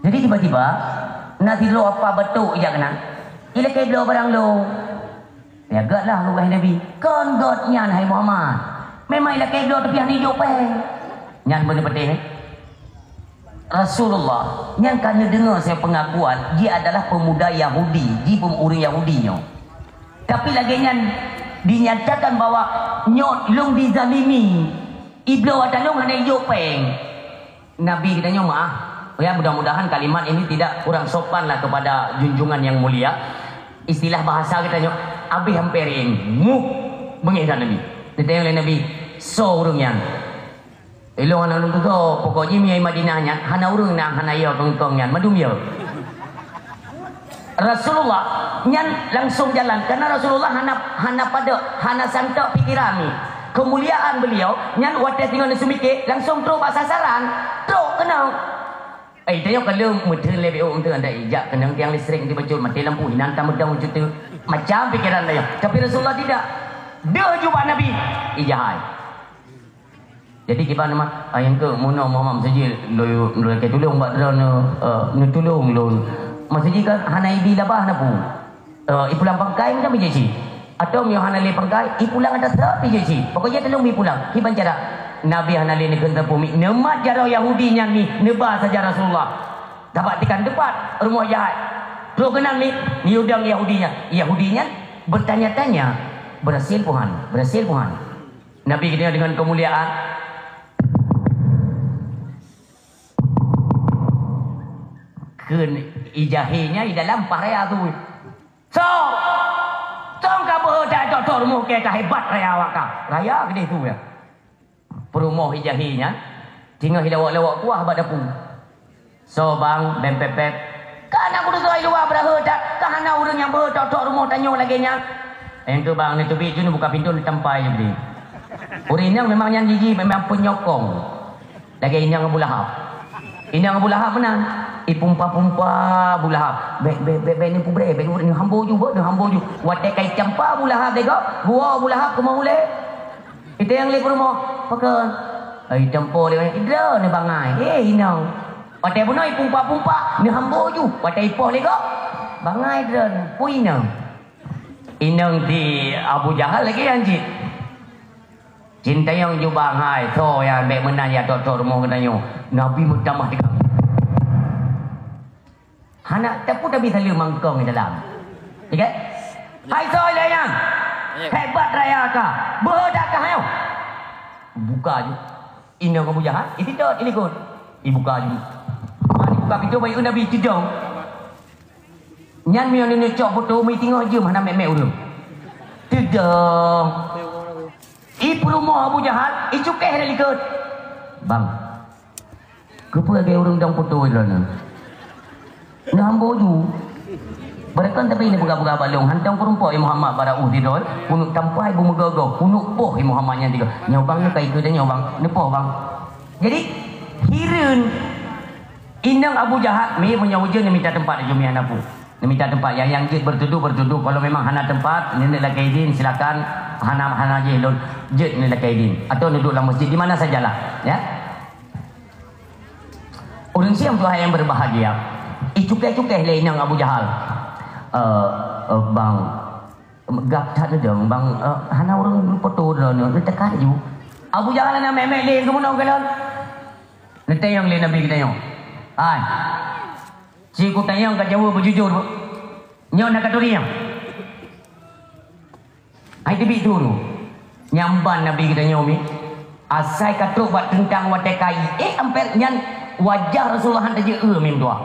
Jadi tiba-tiba, na sidroe apa batok ijak keunan. Ilakée bloe barang lôn. Ya, göt lah, peugah Nabi. "Kon göt nyan, hai Muhammad. Memang ilakée bloe tapi hana ijok péng." Nyan beuna peudeh, eh. Rasulullah, nyang ka neudeungoe saya pengakuan, dia adalah pemuda Yahudi, di ureueng Yahudi nyoe. Tapi lagée nyan dinyatakan bahwa nyoe lôn dizalimi, ibloe ata lôn hana ijok péng. Nabi geutanyoe meu'ah. Ya, mudah-mudahan kalimat ini tidak kurang sopan lah kepada junjungan yang mulia. Istilah bahasa geutanyoe, abéh amperin, mup, beungéh that Nabi. Ditanyong lé Nabi, "Soe ureueng nyan?" "Ilôn hana lôn tutoe, pokok jih meunyoe i Madinah nyan, hana ureueng na hana yo keungkong nyan, mandum yo." Rasulullah nyan langsung jalan, karena Rasulullah hana, hana padok, hana santok pikiran ni. Kemuliaan beliau nyan watée singoh neuseumiké, langsung trok bak sasaran, trok keunoe. Eh, tanyoe ka lheueh meuteun lé B O untuk anda ijak keunong tiang listrik di bacut, maté lampu inan tameudong cutu. Macam pikiran tanyoe. Tapi Rasulullah tidak. Deuh ju bak Nabi. Ijak hai. Jadi kiban mah, ah, nyang keu meunoe Muhammad meuseujid, lôn, lôn lakée tulông bak droeneuh, eh, neutulông lôn. Meuseujid kan hana ibi labah na pu. Eh, ipulang pangkai macam bijéh cit. Atau meunyoe hana lé pangkai, ipulang atas dak bijéh cit. Pokoknya tulông ipulang. Kiban cara Nabi hana lé neukheun sapeue mi. Neumat jaroe Yahudi nyan mi, neuba saja Rasulullah. Tabak tikan teupat rumoh jahat. Trok keunan mi, mi udang Yahudi nyan. Yahudi nyan bertanya-tanya, berhasil puhan, berhasil puhan. Nabi geutanyoe deungon keumuliaan. Kheun ijahé nyan i dalam paih raya su. "Soe? Soe ka beuhe that tok-tok rumoh kèe ka hebat raya awak ka?" Raya keudeh su nyan. Peurumoh ijahé nyan teungoh ilawok-lawok kuah bak dapu. "Soe bang?" "Bèm pèp-pèp." "Ka na kudeungoe i luwa beuraheu that, ka hana ureueng nyang beuhe tok-tok rumoh tanyoe lagèe nyan." "Nyang keuh bang, neuteubiet ju neubuka pintoe neutampa ju bri." Ureueng inong memang nyan jih-jih memang peunyokong. Lagèe inong Abu Lahab. Inong Abu Lahab meunan, ipumpa-pumpa Abu Lahab. "Bèk, bèk, bèk, bèk neupeubrèe, bèk neupeubrèe, neuhambo ju beuh, neuhambo ju." Watèe ka itampa Abu Lahab lé gob, geuwoe Abu Lahab keu meuhulèe. Itanyong lé peurumoh, "Pakon?" "Ai, itampa lé, idroeneuh bangai." "Eh, inong." Watèe bunoe ipumpa-pumpa, neuhambo ju. Watèe ipoh lé gob, bangai droeneuh. Peue inong? Inong di Abu Jahal lagèe nyan cit. Jitanyong ju bang, "Hai, soe nyan bèk meunan jak tok-tok rumoh geutanyoe?" Nabi meutamah teugang. Hana tapeue tabi saleuem mangkong di dalam. Ya kan? "Hai soe lé nyan? Hebat raya ka. Beuhe that kah nyoe?" Buka ju. Inong Abu Jahal, isidot, ilikot. Ibuka ju. Mari buka pintoe, bayeue Nabi teugang. Nyan meunyoe neuneuk cok foto, meuteungoh jeuem hana mèk-mèk ureueng. Teugang. I peurumoh Abu Jahal, icukéh lé likot. "Bang, keupeue lagèe ureueng dong foto droeneuh? Neuhambo ju." "Beureukon tapi neupeugah-peugah bak lôn, hantom peurumpok i Muhammad bak rauh sidroe, keuneuk tampa i beumeugoe-goe, keuneuk poh i Muhammad nyan tiga. Nyoe bang, nyoe ka ikeue nyoe bang, neupoh bang." Jadi, hireuen. Inong Abu Jahal, mi meunyoe ujeuen neumita teumpat di jumia napu. Neumita teumpat nyang, nyang jeuet beutudoh, beutudoh. Kalau memang hana teumpat, neulakèe idin, silakan. Hana, hana jih lôn, jeuet neulakèe idin. Atau neuduek lam masjid, di mana sajalah. Ya. Ureueng siang tuha nyang berbahagia. Icukéh-cukéh lé inong Abu Jahal. "Eh, eh, bang, gap that neudong, bang, eh, hana ureueng foto droeneuh, neuteuka ju." Abu Jahal hana mèk-mèk lé, keumeunong kalon. Neutanyong lé Nabi geutanyoe. "Hai, ci kutanyong ka jaweueb beujujur. Nyoe na katuri nyoe?" Hai teubiet tu. Nyang ban Nabi geutanyoe mi. Asai ka trok bak teuntang watèe kai. Eh, amper nyan wajah Rasulullah han tajeuet eu mim tuha.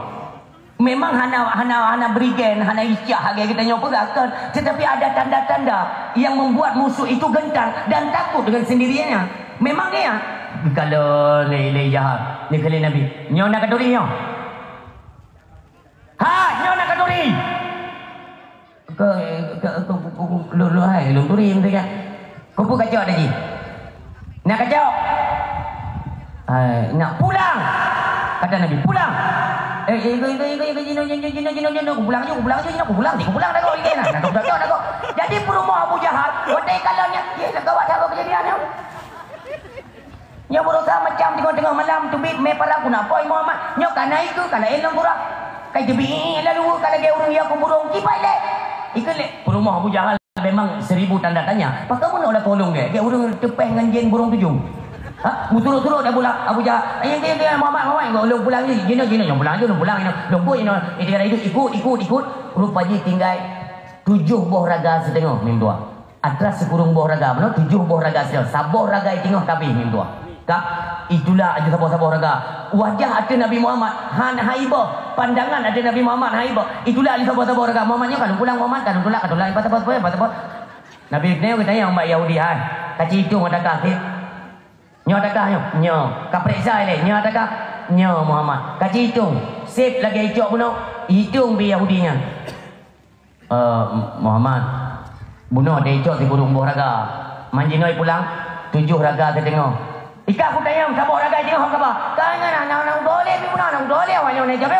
Memang hana, hana, hana berigen, hana icah lagèe geutanyoe peugah kan. Tetapi ada tanda-tanda yang membuat musuh itu gentar dan takut dengan sendirinya. Memang dia. Kalau lé, lé jahat. Ni kali Nabi. Nyoe na katuri nyoe. "Ha, nyoe na katuri." Ke, ke, ke, ke, ke, lôn, lôn hai, lôn turi, lôn turi. Keupeue kacok tadi? Na kacok? Hai, nak pulang. Kata Nabi, "Pulang." Eh, eh, ke, ke, ke, ke, jinoe, jinoe, jinoe, jinoe, jinoe, kupulang ju, kupulang ju, jinoe, kupulang, kupulang dagoe, ikeu na. Nah, kacok, kacok dagoe. Jadi, peurumoh Abu Jahal, watèe kalon nyan, ye, gawat that kejadian nyoe. Nyoe beurasa macam teungoh-teungoh malam teubiet mé parang keuneuk poh i Muhammad. Nyoe ka na ikeue, ka laén lom gura. Ka teubiet lalu ka lagèe ureueng ya kuburong kibai lé. Ikeue lé peurumoh Abu Jahal memang seribu tanda tanya. Pakon meunoe lakoe lôn gèt? Gèt ureueng teupèh ngon jén burong tujoh. Ha? Meusurot-surot Abu Lahab, Abu Jahal. "Ayo, ayo, ayo, Muhammad, Muhammad, lôn pulang ju. Jinoe, jinoe, lôn pulang ju, lôn pulang jinoe. Lôn buet jinoe." Ikut, ikut, ikut. Rupa jih tinggai tujoh boh raga siteungoh mim tuha. Atra sikureueng boh raga, bunoe tujoh boh raga siat, saboh raga i teungoh ka abéh mim tuha. Ka itulak laju saboh-saboh raga. Wajah ateueh Nabi Muhammad han haibah, pandangan ateueh Nabi Muhammad haibah. Itulak laju saboh-saboh raga. Muhammad nyoe ka lôn pulang, Muhammad ka lôn tulak, ka tulak, saboh-saboh, saboh-saboh. Nabi nyoe geutanyong bak Yahudi, "Hai, kaci itong ata kah sép? Nyoe ata kah nyoe?" "Nyoe." Ka peuriksa ilèe, "Nyoe ata kah?" "Nyoe, Muhammad." "Kaci itong, sép lagèe icok bunoe?" Itong bak Yahudi nyan. "Eh, Muhammad, bunoe teuicok sikureueng boh raga. Man jinoe pulang, tujoh raga siteungoh." "Ikah kutanyong, saboh raga siteungoh hana kaba?" "Ka nyan, na, na, na, udolé, pi bunoe, na, udolé, awak nyoe, na, jabe."